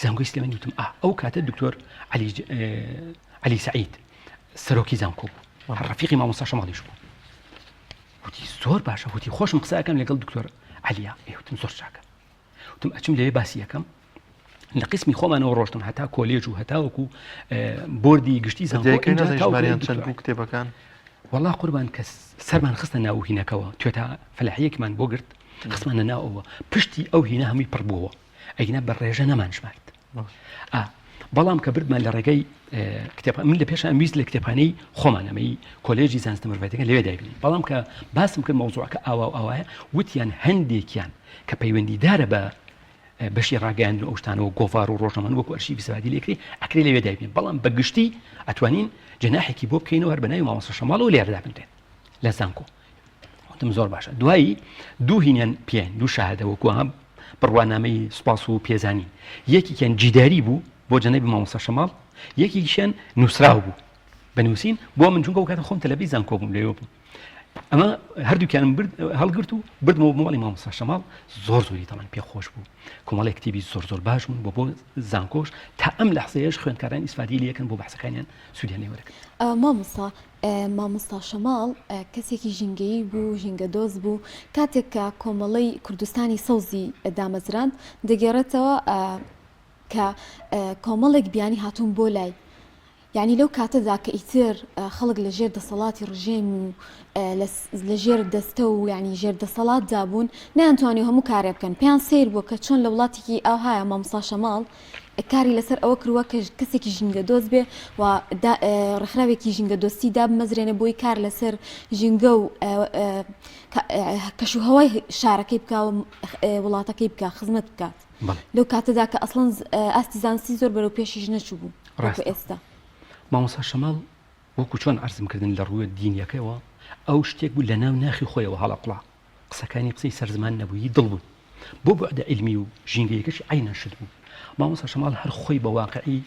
زانکۆی سلێمانی وتم ئا ئەو کاتە دکتۆر علی علی سعید سەرۆکی زانکۆ بوو هەر ڕەفیقی مامۆستا شەماڵیش بوو وتی زۆر باشە وتی خۆشم قسە ئەکەم لەگەڵ دکتۆر عەلیا ئێ وتم زۆر چاکە وتم ئەچم لەوێ باسی یەکەم لە قسمی خۆمانەوە ڕۆشتم هەتا کۆلێژ و هەتاوەکو بۆردی گشتی زانکۆ چەند بوو کتێبەکان وەڵا قوربان کە سەرمان خستە ناو هینەکەوە توێتا فەلاحیەکمان بۆ گرت خستمانە ناو ئەوە پشتی ئەو هینە هەمووی پڕ بووەوە ئەگینا بە ڕێژە نەمان ژمارد بەڵام کە بردمان لە ڕێگەی کتێب من لە پێش ئەمویست لە کتێبخانەی خۆمان ئەمەی کۆلێژی زانستە مرۆڤایەتەکە لەوێ دایبنین بەڵام کە باسم کرد مەوزوعەکە ئاوا و ئاوایە وتیان هەندێکیان کە پەیوەندیدارە بە بەشی ڕاگەیاندن و ئەو شتانەوە گۆڤار و ڕۆژنامەن وەکو ئەرشیفی سەوادی لێکرێ ئەکرێ لەوێ دایبنین بەڵام بە گشتی ئەتوانین جەناحێکی بۆ بکەینەوە هەر بە ناوی مامۆستا شەماڵەوە لێرە دابنرێت لە زانکۆ وتم زۆر باشە دوایی دوو هینیان پێیان دوو شاهدە وەکو هەم بڕوانامەی سوپاس و پێزانین یەکێکیان جیداری بوو بۆ جەنابی مامۆستا شەماڵ یەکێکیشیان نووسراو بوو بە نووسین بۆ من چونکە ئەو کاتە خۆم تەلەبەی زانکۆ بووم لەوێ بووم ئەمە هەردووکیانم برد هەڵگرت و بردمەوە بۆ ماڵی مامۆستا شەماڵ زۆر زۆری تەمان پێ خۆش بوو کۆمەڵێک کتێبی زۆر زۆر باش بوون بۆ بۆ زانکۆش تا ئەم لەحزەیەش خوێندکاران ئیسفادی لەکەن بۆ بەحسەکانیان سوودیان لێ وەرەگرن. مامۆستا مامۆستا شەماڵ کەسێکی ژینگەیی بوو، ژینگەدۆست بوو، کاتێک کە کۆمەڵەی کوردستانی سەوزی دامەزراند، دەگێڕێتەوە کە کۆمەڵێک بیانی هاتوون بۆ لای، یانی لەو کاتەدا کە ئیتر خەڵک لە ژێر دەسەڵاتی ڕژێم و لە ژێر دەستە و یانی ژێر دەسەڵاتدا بوون، نەیانتوانی هەموو کارێ بکەن، پێیان سەیر بووە کە چۆن لە وڵاتێکی ئاوهایە مامۆستا شەماڵ کاری لەسەر ئەوە کردووە کە کەسێکی ژینگەدۆست بێ و ڕێکخراوێکی ژینگەدۆستی دابمەزرێنێ بۆی کار لەسەر ژینگە و کەشوهەوای شارەکەی بکا و وڵاتەکەی بکا خزمەت بکات لەو کاتەدا کە ئەسڵەن ئاستی زانستی زۆر بەرەو پێشیش نەچوو بوو ڕاستە ئێستا. مامۆستا شەماڵ وەکو چۆن عەرزم کردن لە ڕووە دینیەکەوە ئەو شتێک بوو لە ناو ناخی خۆیەوە هەڵەقوڵا قسەکانی قسەی سەر زمان نەبوو هی دڵ بوون بۆ بوعدە عیلمی و ژینگەیەکەشی عەینەن شت بوو مامۆستا شەماڵ هەر خۆی بە واقعی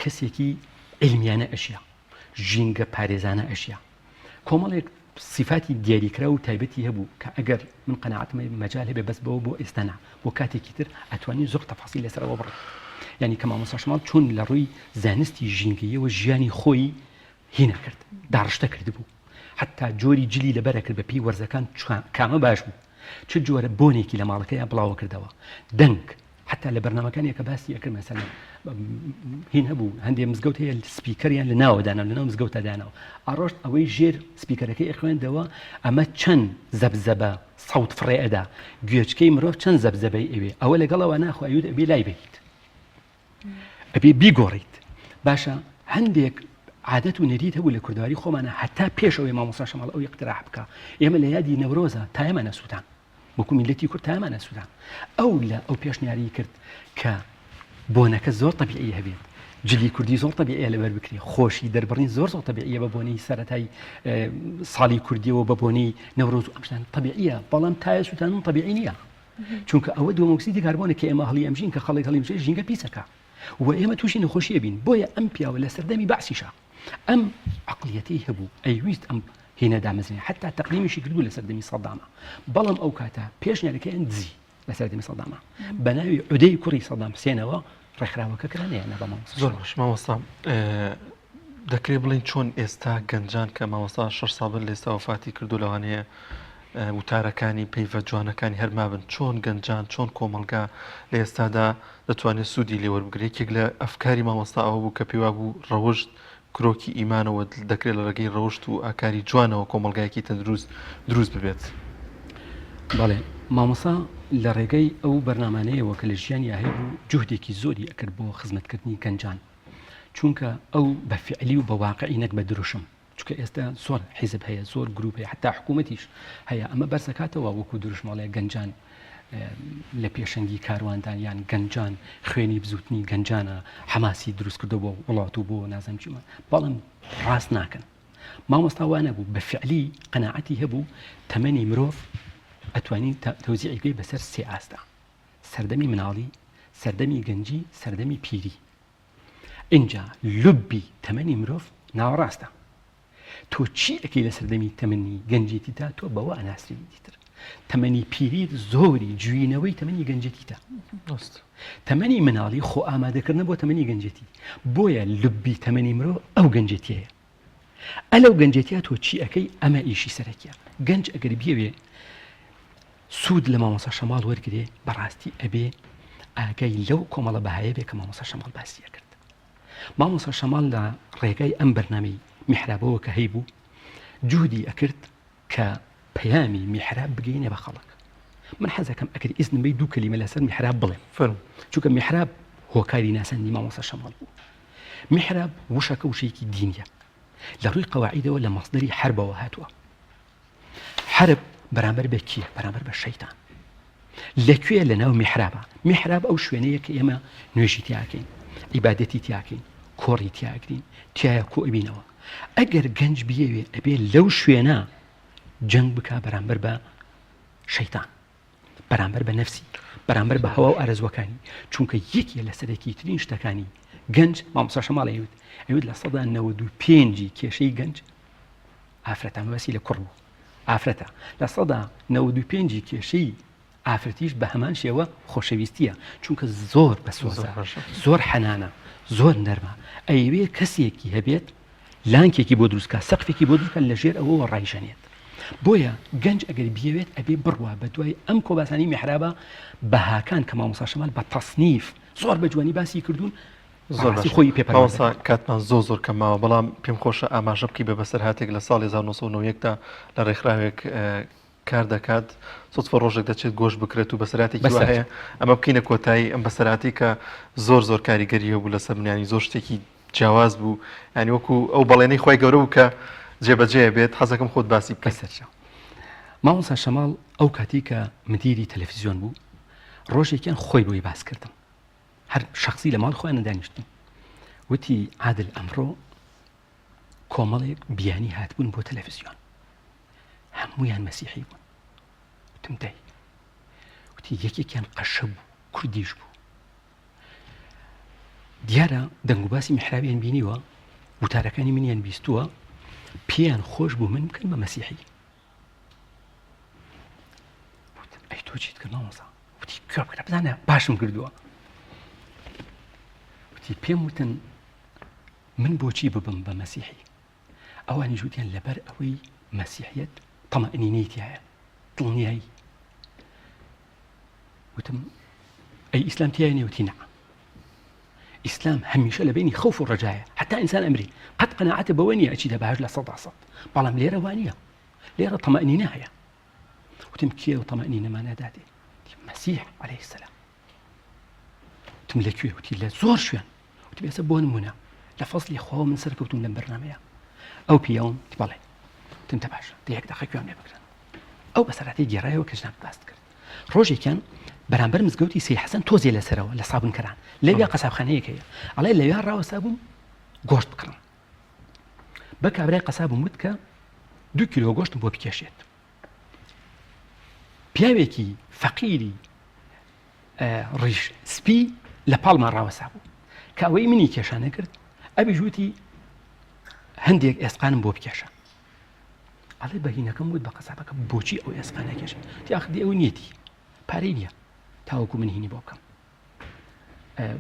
کەسێکی عیلمیانە ئەژیا ژینگە پارێزانە ئەژیا کۆمەڵێک سیفاتی دیاریکراو و تایبەتی هەبوو کە ئەگەر من قەناعەتم هەیە مەجال هەبێ بەس بەوە بۆ ئێستا نا بۆ کاتێکی تر ئەتوانین زۆر تەفاسیل لەسەر ئەوە بڕێ یعنی کە مامۆستا شەماڵ چۆن لە ڕووی زانستی ژینگەیەوە ژیانی خۆی هینا کرد داڕشتە کردبوو حتا جۆری جلی لەبەرە کرد بە پێی وەرزەکان کامە باش بوو چ جۆرە بۆنێکی لە ماڵەکەیان بڵاوە کردەوە دەنگ حتا لە بەرنامەکانی کە باسی ئەکرد مەسەلەن هین هەبوو هەندێک مزگەوت هەیە سپیکەریان لە ناوە دانا لە ناو مزگەوتە داناوە ئاڕۆشت ئەوەی ژێر سپیکەرەکەی ئەخوێندەوە ئەمە چەند زەبزەبە سەوت فڕێ ئەدا گوێچکەی مرۆڤ چەند زەبزەبەی ئەوێ ئەوە لەگەڵەوە ناخوا ئەیوت ئەبێ لای بەیت ئەبێ بیگۆڕیت باشە هەندێک عادەت و نەریت هەبوو لە کوردەواری خۆمانە هەتا پێش ئەوەی مامۆستا شەماڵ ئەو اقتراح بکە ئێمە لە یادی نەورۆزە تایەمان ئەسووتان وەکو میلەتی کورد تایەمان ئەسووتان ئەو لە ئەو پێشنیاری کرد کە بۆنەکە زۆر طبیعی هەبێت جلی کوردی زۆر طبیعیە لەبەر بکرێ خۆشی دەربڕین زۆر زۆر طبیعیە بە بۆنەی سەتای ساڵی کوردیەوە بە بۆنەی نەورۆز و ئەمشتان طبیعیە بەڵام تایە سووتان طبیعی نییە چونکە ئەوە دووەمۆکسیدی کاربۆنە کە ئێمە هەڵی ئەمژین کە خەڵک هەڵی مژێ ژینگە پیسەکە. و ئێمە تووشی نەخۆشی ئەبین بۆیە ئەم پیاوە لە سەردەمی بەعسیشا ئەم عقلیەتەی هەبوو ئەیویست ئەم هینە دامەزرێنێ حتا تەقدیمیشی کردبوو لە سەردەمی سەدامە بەڵام ئەو کاتە پێشنیارەکەیان دزی لە سەردەمی سەدامە بە ناوی عودەی کوڕی سەدام حسێنەوە ڕێکخراوەکە کرا نەیانە بە مامۆستا زۆر باش مامۆستا دەکرێت بڵین چۆن ئێستا گەنجان کە مامۆستا شەش ساڵ بەر لە ئێستا وەفاتی کردو لەوانەیە وتارەکانی پەیڤە جوانەکانی هەر مابن چۆن گەنجان چۆن کۆمەڵگا لە ئێستادا دەتوانێت سوودی لێ وەربگرێت یەکێک لە ئەفکاری مامۆستا ئەوە بوو کە پێی وابوو ڕەوشت کرۆکی ئیمانەوە دەکرێت لە ڕێگەی ڕەوشت و ئاکاری جوانەوە کۆمەڵگایەکی تەندروست دروست ببێت. بەڵێ مامۆستا لە ڕێگەی ئەو بەرنامانەیەوە کە لە ژیانیا هەیبوو جوهدێکی زۆری ئەکرد بۆ خزمەتکردنی گەنجان چونکە ئەو بە فیعلی و بە واقعی نەک بە دروشم چونکە ئێستا زۆر حیزب هەیە زۆر گروپ هەیە حتا حکوومەتیش هەیە ئەمە بەرزەکاتەوە وەکو دروشمەڵێ گەنجان لە پێشەنگی کارواندان یان گەنجان خوێنی بزوتنی گەنجانە حەماسی دروست کردو بۆ وڵات و بۆ نازم چیمان بەڵام ڕاست ناکەن مامۆستا وانە بوو بە فعلی قەناعەتی هەبوو تەمەنی مرۆڤ ئەتوانی تەوزیعی بکەی بەسەر سێ ئاستا سەردەمی مناڵی سەردەمی گەنجی سەردەمی پیری ئینجا لوبی تەمەنی مرۆڤ ناوەڕاستە تۆ چی ئەکەی لە سەردەمی تەمەنی گەنجێتیدا تۆ بەوە ئەناسرێی دیتر تەمەنی پیریت زۆری جوینەوەی تەمەنی گەنجێتیتە تەمەنی مناڵی خۆ ئامادەکردنە بۆ تەمەنی گەنجێتی بۆیە لوبی تەمەنی مرۆ ئەو گەنجێتیەیە ئەلەو گەنجێتیا تۆ چی ئەەکەی ئەمە ئیشی سەرەکیە گەنج ئەگەر بیەوێ سوود لە مامۆسا شەماڵ وەرگێ بەڕاستی ئەبێ ئاگای لەو کۆمەڵە بەهایە بێ کە مامۆسا شەماڵ باسی ئەکرد مامۆستا شەماڵ لە ڕێگای ئەم بەرنامەی میحرابەوە کە هەیبوو جوهدی ئەکرد کە پەیامی میحراب بگەینێ بە خەڵک. من حەزەکەم ئەگەر ئیزنم بەی دوو کەلیمە لەسەر میحراب بڵێم. فەرموو. چونکە میحراب هۆکاری ناساندنی مامۆستا شەماڵ بوو. میحراب وشەکە وشەیەکی دینیە. لە ڕووی قەواعیدەوە لە مەسدەری حەربەوە هاتووە. حەرب بەرامبەر بە کێ؟ بەرامبەر بە شەیتان. لە کوێ؟ لە ناو میحرابە. میحراب ئەو شوێنەیە کە ئێمە نوێژی تیاکەین، عیبادەتی تیاکەین، کۆڕی تیاگرین، تیایا کۆ ئەبینەوە. ئەگەر گەنج بیەوێ ئەبێ لەو شوێنە جەنگ بکا بەرامبەر بە شەیتان. بەرامبەر بە نەفسی بەرامبەر بە هەوا و ئارەزوەکانی چونکە یەکێ لە سەرەکی ترین شتەکانی گەنج مامۆستا شەماڵ ئەیوت ئەیوت 95% کێشەی گەنج ئافرەتە مەبەستی لە کوڕ بوو ئافرەتە 95% کێشەی ئافرەتیش بە هەمان شێوە خۆشەویستیە چونکە زۆر بە سۆزە زۆر حەنانە زۆر نەرمە ئەیوێ کەسێکی هەبێت لانکێکی بۆ دروست کا سەقفێکی بۆ دروست کا لە ژێر ئەوەوە ڕایژەنێت بۆیە گەنج ئەگەر بیەوێت ئەبێ بڕوا بە دوای ئەم کۆباسانی میحرابە بەهاکان کە مامۆستا شەمال بە تەسنیف زۆر بە جوانی باسی کردوون زۆر بەڕاستی خۆی پێ پەروەردە مامۆستا کرد. کاتمان زۆر زۆر کەم ماوە بەڵام پێم خۆشە ئاماژە بکەی بە بەسەرهاتێک لە ساڵی 1991 دا لە ڕێکخراوێک کار دەکات سوتفە ڕۆژێک دەچێت گۆشت بکرێت و بەسەراتێکی وا بەسەر. هەیە ئەمە بکەینە کۆتایی ئەم بەسەراتی کە زۆر زۆر کاریگەری هەبوو لەسەر من ینی زۆر شتێکی جیاواز بوو ینی وەکو ئەو بەڵێنەی خوای گەورە بوو کە جێبەجێ بێت حەزەکەم خۆت باسی بکەی. بەسەرچاو. مامۆستا شەماڵ ئەو کاتی کە مدیری تەلەفزیۆن بوو ڕۆژێکیان خۆی بۆی باس کردم هەر شخصی لە ماڵ خۆیان دانیشتن وتی عادل ئەمڕۆ کۆمەڵێک بیانی هاتبوون بۆ تەلەفزیۆن هەمویان مەسیحی بوون وتم دەی وتی یەکێکیان قەشە بوو کوردیش بوو دیارە دەنگوباسی میحرابیان بینیوە وتارەکانی منیان بیستووە پێیان خۆش بوو من بکەن بە مەسیحی ئەی تۆ چیت کرد مامۆستا وتی کوێ بکرە بزانە باشم کردووە وتی پێم وتن من بۆچی ببم بە مەسیحی ئەوانیش وتیان لەبەر ئەوەی مەسیحیەت تەمەئنینەی تایە دڵنیایی وتم ئەی ئیسلام تیای نیە وتی نا ئیسلام هەمیشە لە بینی خەوف و ڕەجایە حتا ئینسان ئەمری قەت قەناعەتە بەوە نییە ئەچیتە بەهەشت 100% بەڵام لێرە وانە لێرە تەمەئنینە هەیە وتم کێ و تەمەئنینەمان ناداتێ مەسیح عەلەیهی السلام وتم لە کوێ وتی لە زۆر شوێن وتم ئێستا بۆ نمونە لە فەزلی خواوە من سەرکەوتوم لەم بەرنامەیە ئەو پیاوم وتی بەڵێ وتم تە باشە دە یەک دەقە کوێم لێ بگرن ئەو بەسەرهاتی گێڕایەوە کە جنابت باست کرد ڕۆژێکیان بەرامبەر مزگەوتی سەی حەسەن تۆزێ لەسەرەوە لە سابونکەران لەویا قەسابخانەیەک هەیە ئەڵێ لەویا ڕاوەستا بووم گۆشت بکڕم بە کابرای قەسابم وت کە دو کیلۆ گۆشتم بۆ بکێشێت پیاوێکی فەقیری ڕیش سپی لە پاڵمان ڕاوەسا بوو. کە ئەوەی منی کێشانە کرد ئەویش وتی هەندێک ئێسقانم بۆ بکێشە ئەڵێ بەهینەکەم وت بە قەسابەکە بۆچی ئەو ئێسقانە کێشە تیاخدی ئەو نیەتی پارەی نییە تاوەکو من هینی بۆ بکەم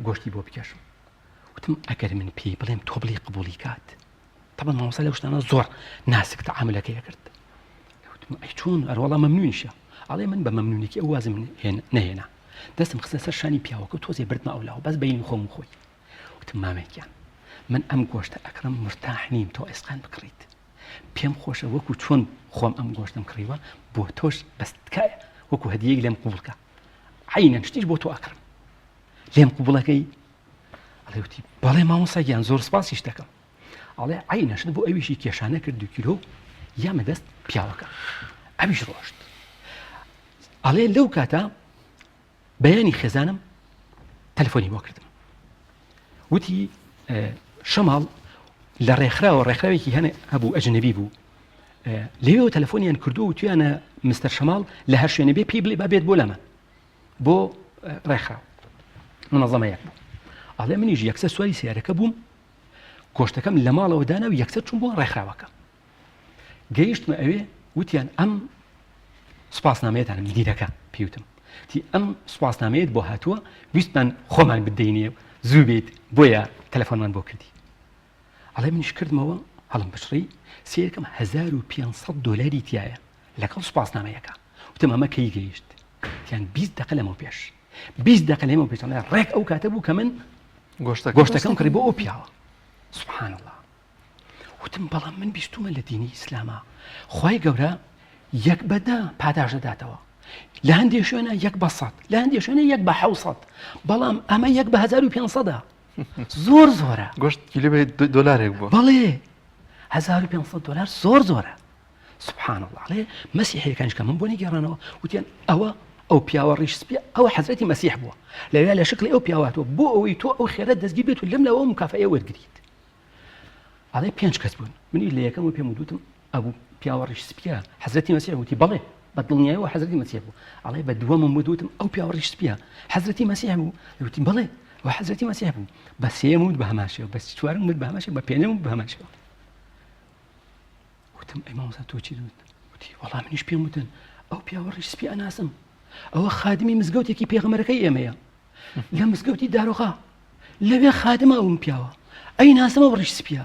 گۆشتی بۆ بکێشم وتم ئەگەر من پێی بڵێم تۆ بڵی قبولی کات تەبە مامۆستا لەو شتانە زۆر ناسک تەعاملەکەی کرد وتم ئەی چۆن ئەروەڵا مەمنونیشە ئەڵێ من بە مەمنونێکی ئەو وازم نەهێنا دەستم خستە سەر شانی پیاوەکە تۆزێ بردمە ئەولاوە بەس بین خۆم و خۆی وتم مامێکیان من ئەم گۆشتە ئەکڕم مرتاح نیم تۆ ئێسقان بکڕیت پێم خۆشە وەکو چۆن خۆم ئەم گۆشتم کڕیوە بۆ تۆش بەس تکایە وەکو هەدیەک لێم قوبڵکە عینەن شتیش بۆ تۆ ئەکڕم لێم قوبڵەکەی ئەڵێ وتی بەڵێ مامۆستا گیان زۆر سپاسیش دەکەم ئەڵێ عینە شت بۆ ئەویشی کێشانە کرد دو کیلۆ یامە دەست پیاوەکە ئەویش ڕۆشت ئەڵێ لەو کاتە بەیانی خێزانم تەلەفۆنی بۆ کردم وتی شەماڵ لە ڕێکخراوە ڕێکخراوێکی هەنێ هەبوو ئەجنبی بوو لەوێەوە تەلەفۆنیان کردو و تویانە مستەر شەماڵ لە هەر شوێنە بێ پێی بڵێ با بێت بۆ لەمە بۆ ڕێکخراو منەظەمە یەک بوو ئەڵێ منیش یەکسەر سواری سیارەکە بووم گۆشتەکەم لە ماڵەوە دانا و یەکسەر چوون بۆ ڕێکخراوەکە گەیشتمە ئەوێ وتیان ئەم سوپاسنامەیەتان مدیرەکە پێوتم تی ئەم سوپاسنامەیەت بۆ هاتووە ویستمان خۆمان بدەینێ زوو بیت بۆیە تەلەفۆنمان بۆ کردی ئەڵێ منیش کردمەوە هەڵم بچڕی سێرکەم 1500 دلاری تایە لەگەڵ سوپاسنامەیەکە وتم ئەمە کەی گەیشت تیان 20 دقە لەمەو پێش 20 دقە لەمەو پێش ئەڵێ ڕێک ئەو کاتە بوو کە من گۆشتەکەم کڕی بۆ ئەو پیاوە سبحان الله وتم بەڵام من بیستومە لە دینی ئیسلاما خوای گەورە یەک بە دە پاداش دەداتەوە لە هەندێ شوێنە یەک بە سەد لە هەندێ شوێنە یەک بە حوسەد بەڵام ئەمە یەک بە 1500 زۆر زۆرە گۆشت کیلۆ بە دۆلارێک بووە بەڵێ 1500 دلار زۆر زۆرە سبحان الله ئەڵێ مەسیحیەکانیش کە من بۆ نەگێڕانەوە وتیان ئەوە ئەو پیاوە ڕیش سپیە ئەوە حەزرەتی مەسیح بووە لەوێ لە شکلی ئەو پیاواتەوە بۆ ئەوەی تۆ ئەو خێرە دەستگیر بێت و لەم لەوە مکافەیە وەرگریت ئەڵێ پێنج کەس بوون منیش لە یەکەم و پێم وتم ئەبوو پیاوە ڕیش سپیە حەزرەتی مەسیح وتی بەڵێ بە دڵنیایەوە حەزرەتی مەسیح بوو ئەڵێ بە دووەمم وت وتم ئەو پیاوە ڕیش سپیە حەزرەتی مەسیح بوو وتی بەڵێ ئەو حەزرەتی مەسیح بوو بە سێیەم وت بە هەمان شێوە بە چوارم وت بە هەمان شێوە بە پێنجەم وت بە هەمان شێوە وتم ئەی مامۆستا تۆ چی وت وتی وەڵا منیش پێم وتن ئەو پیاوە ڕیش سپی ئەناسم ئەوە خادمی مزگەوتێکی پێغەمبەرەکەی ئێمەیە لە مزگەوتی دارۆغا لەوێ خادمە ئەوم پیاوە ئەی ناسمە ڕیش سپیە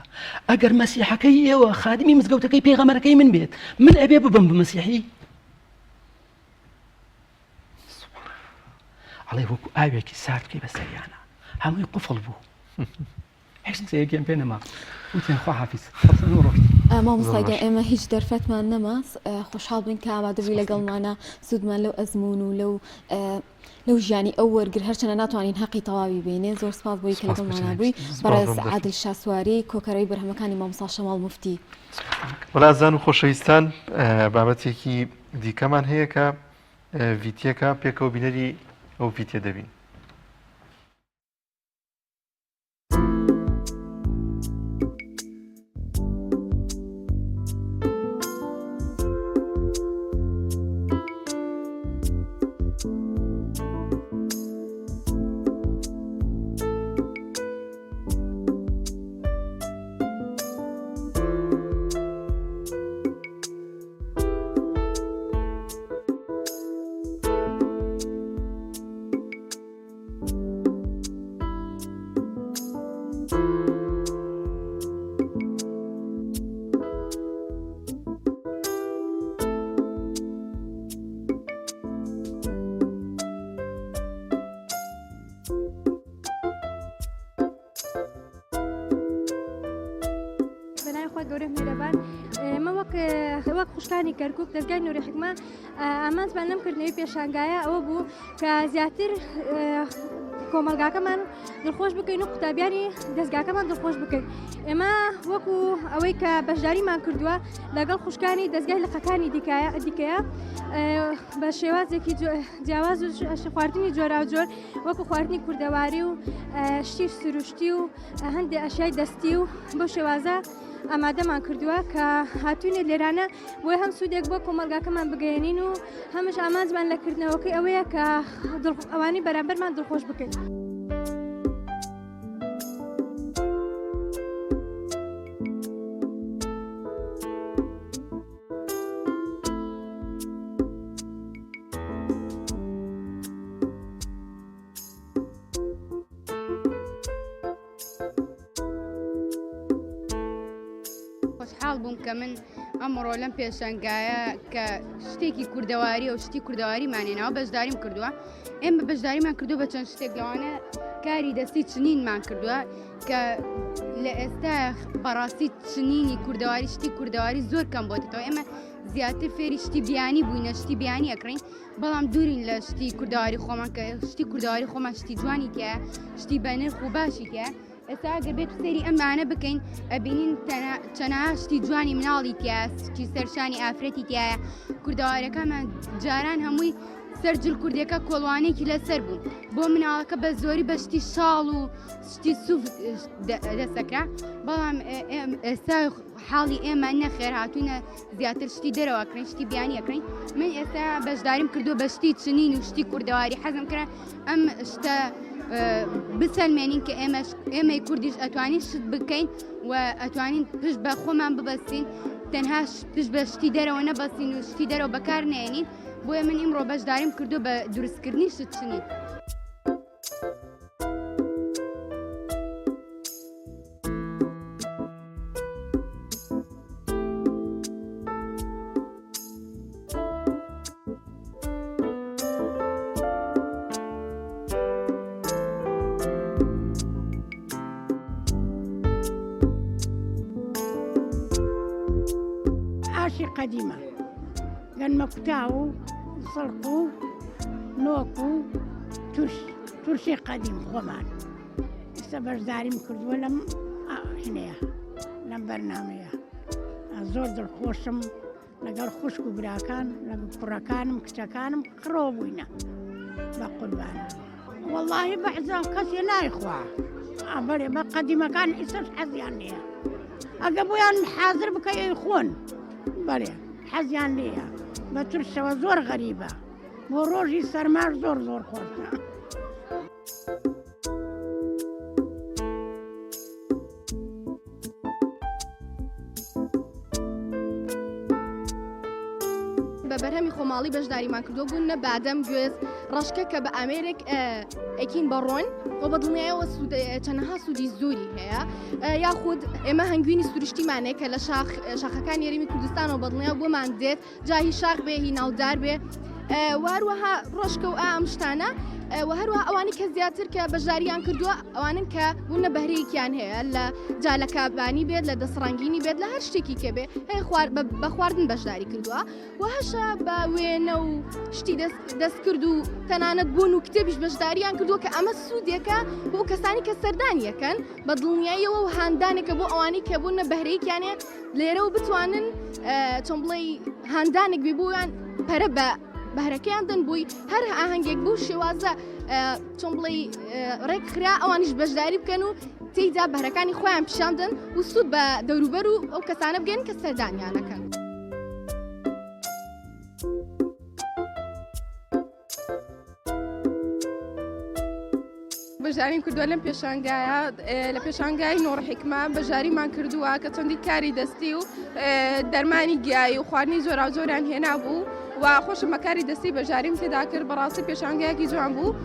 ئەگەر مەسیحەکەی ئێوە خادمی مزگەوتەکەی پێغەمەرەکەی من بێت من ئەبێ ببم بە مەسیحی ئەڵێ وەکو ئاوێکی سارد بکەی بە سەریانە هەمووی قفڵ بوو هیچ قسەیەکیان پێ نەما وتیان خواحافیز هەڵسان و ڕۆشتن. مامۆستا گیان ئێمە هیچ دەرفەتمان نەما خۆشحاڵ بووین کە ئامادە بووی لەگەڵمانە سوودمان لەو ئەزموون و لەو لەو ژیانی ئەو وەرگر هەرچەنە ناتوانین هەقی تەواوی بینێ زۆر سپاس بۆی کە سپاس بۆ لەگەڵمانە جەنابیشت. بووی سپاس بەڕێز بۆم دەرفەت. عادل شاسواری کۆکەرەوەی بەرهەمەکانی مامۆستا شەماڵ موفتی. وەڵا ئازیزان و خۆشەویستان بابەتێکی دیکەمان هەیە کە ڤیتیەکە پێکەوە بینەری ئەو ڤیتیە دەبین. بەناوی خوای گەورە میهرەبان ئێمە وەک وەک خوشکانی کەرکک دەزگای نوری حکمە ئامانجمان لەم کردنەوەی پێشانگایە ئەوە بوو کە زیاتر کۆمەلگاکەمان دڵخۆش بکەین و قوتابیانی دەستگاکەمان دڵخۆش بکەین ئێمە وەکو ئەوەی کە بەشداریمان کردووە لەگەڵ خوشکانی دەستگای لقەکانی دیکایە دیکەیە بە شێوازێکی جیاواز و خواردنی جۆراوجۆر وەکو خواردنی کوردەواری و شتی سروشتی و هەندێک ئەشیای دەستی و بەو شێوازە ئامادەمان کردووە کە هاتوونێ لێرانە بۆی هەم سوودێک بۆ کۆمەلگاکەمان بگەێنین و هەمش ئامانجمان لە کردنەوەکەی ئەوەیە کە ئەوانی بەرامبەرمان دڵخۆش بکەین. کە من ئەمڕۆ لەم پێشەنگایە کە شتێکی کوردەواری و شتی کوردەواریمانێنەوە بەشداریم کردووە ئێمە بەشداریمان کردو بە چەند شتێک لەوانە کاری دەستی چنینمان کردووە کە لە ئێستا بەڕاستی چنینی کوردەواری شتی کوردەواری زۆر کەم بۆتەوە ئێمە زیاتر فێری شتی بیانی بووینە شتی بیانی ئەکڕین بەڵام دوورین لە شتی کوردەواری خۆمان کە شتی کوردەواری خۆمان شتی جوانی تایە شتی بەنرخ و باشی تایە ئێستا ئەگەر بێت سەیری ئەمانە بکەین ئەبینین چەنەها شتی جوانی مناڵی تایە شتی سەرشانی ئافرەتی تایە کوردەوارەکانمان جاران هەمووی سەر جل کوردەکە کۆڵوانێکی لەسەر بوو بۆ مناڵەکە بە زۆری بە شتی شاڵ و شتی سوف دەسەکرا بەڵام ئێستا حاڵی ئێمە نەخێر هاتوینە زیاتر شتی دەرەوە کڕین شتی بیانی ئەکڕین من ئێستا بەشداریم کردو بە شتی چنین و شتی کوردەواری حەزم کرا ئەم شتە بسەلمێنین کە ئێمەش ئێمەی کوردیش ئەتوانین شت بکەین و ئەتوانین پشت بە خۆمان ببەستین تەنها پشت بە شتی دەرەوە نەبەستین و شتی دەرەوە بەکار نێنین بۆیە من ئیمڕۆ بەشداریم کردو بە دروستکردنی شت چنین. ئاشی قەدیمە گەنمە کوتاو و سڵق و نۆک و ترش ترشی قەدیم خۆمان ئێستا بەشداریم کردووە لەم هینەیە لەم بەرنمەیە زۆر دڵخۆشم لەگەڵ خوشک و براکان لەگەڵ کوڕەکانم کچەکانم خڕۆ بووینە بە قوربان وەڵاهی بەعزان کەسێ نایخوا بەڵێ بە قەدیمەکان ئیسەش حەزیان نییە ئەگە بۆیان حاضر بکە ئەی خۆن بەڵێ حەزیان لێیە بە ترسەوە زۆر غەریبە بۆ ڕۆژی سەرماش زۆر زۆر خۆشە. بە بەرهەمی خۆماڵی بەشداریمان کردووە بوون نە بادەم گوێز ڕەشکە کە بە ئامێرێک ئەکین بە ڕۆن و بە دڵنیایەوە چەنەها سوودی زۆری هەیە یاخود ئێمە هەنگوینی سروشتیمانەیە کە لە شاخ شاخەکانی یاریمی کوردستانەوە بەدڵنیا بۆمان دێت جا هی شاخ بێ هی ناودار بێ واروەها ڕۆژکە و ئام شتانە و هەروە ئەوانی کە زیاتر کە بەشداریان کردووە ئەوانن کە بوونە بەهرەیەکیان هەیە لە جا لە کابانی بێت لە دەستڕەنگینی بێت لە هەر شتێکی کە بێ هەیە خوار بە خواردن بەشداری کردووە و هەشە بە وێنە و شتی دەست کرد و تەنانەت بوون و کتێبیش بەشداریان کردووە کە ئەمە سوودێکە بۆ کەسانی کە سەردانیەکەن بە دڵنیاییەوە و هاندانێکە بۆ ئەوانەی کە بوون بەهرەیەکیانێ لێرەوە بتوانن چۆن بڵێ هاندانێک بێ بۆیان پەرە بە بەهرەکەیان دەن بووی هەر ئاهەنگێک بوو شێوازە چۆن بڵێ ڕێکخرا ئەوانیش بەشداری بکەن و تێیدا بەهرەکانی خۆیان پیشاندن و سوود بە دەوروبەر و ئەو کەسانە بگەن کە سەردانیانەکەن. بەشداریم کردووە لەم پێشانگایە لە پێشانگای نۆڕ حیکمە بەشداریمان کردووە کە چەندی کاری دەستی و دەرمانی گیایی و خواردنی جۆراوجۆریان هێنا بوو و خۆشم بەکاری دەستی بەشداریم تێدا کرد بەڕاستی پێشانگایەکی جوان بوو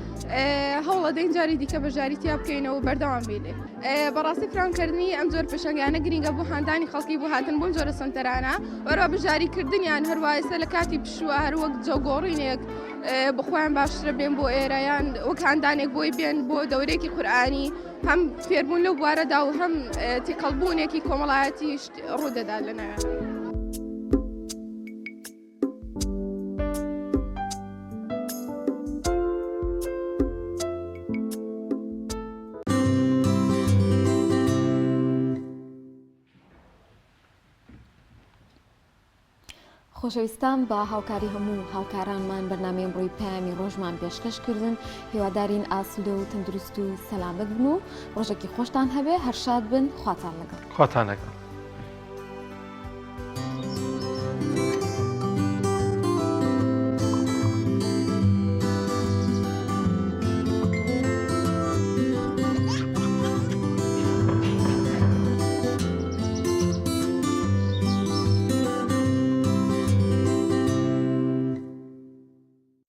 هەوڵەدەین جاری دیکە بەشداری تیا بکەینەوە بەردەوام بین بەڕاستی فراوانکردنی ئەم جۆر پێشانگانە گرنگە بۆ هاندانی خەڵکی بۆ هاتن بۆم جۆرە سەنتەرانە وەرە بەشداریکردنیان هەروایسە لە کاتی پشووە هەروەک جۆگۆڕینێک بخۆیان باشترە بێن بۆ ئێرە یان وەک هاندانێک بۆی بێن بۆ دەورێکی قورئانی هەم فێربوون لەو بوارەدا و هەم تێکەڵبوونێکی کۆمەڵایەتیش ڕوودەدات لە ناویان. خۆشەویستان بە هاوکاری هەموو هاوکارانمان بەرنامەی ئەمڕۆی پەیامی ڕۆژمان پێشکەش کردن هیوادارین ئاسوودە و تەندروست و سەلامەت بن و ڕۆژێکی خۆشتان هەبێ هەر شاد بن خواتان لەگەڵ. خواتان لەگەڵ.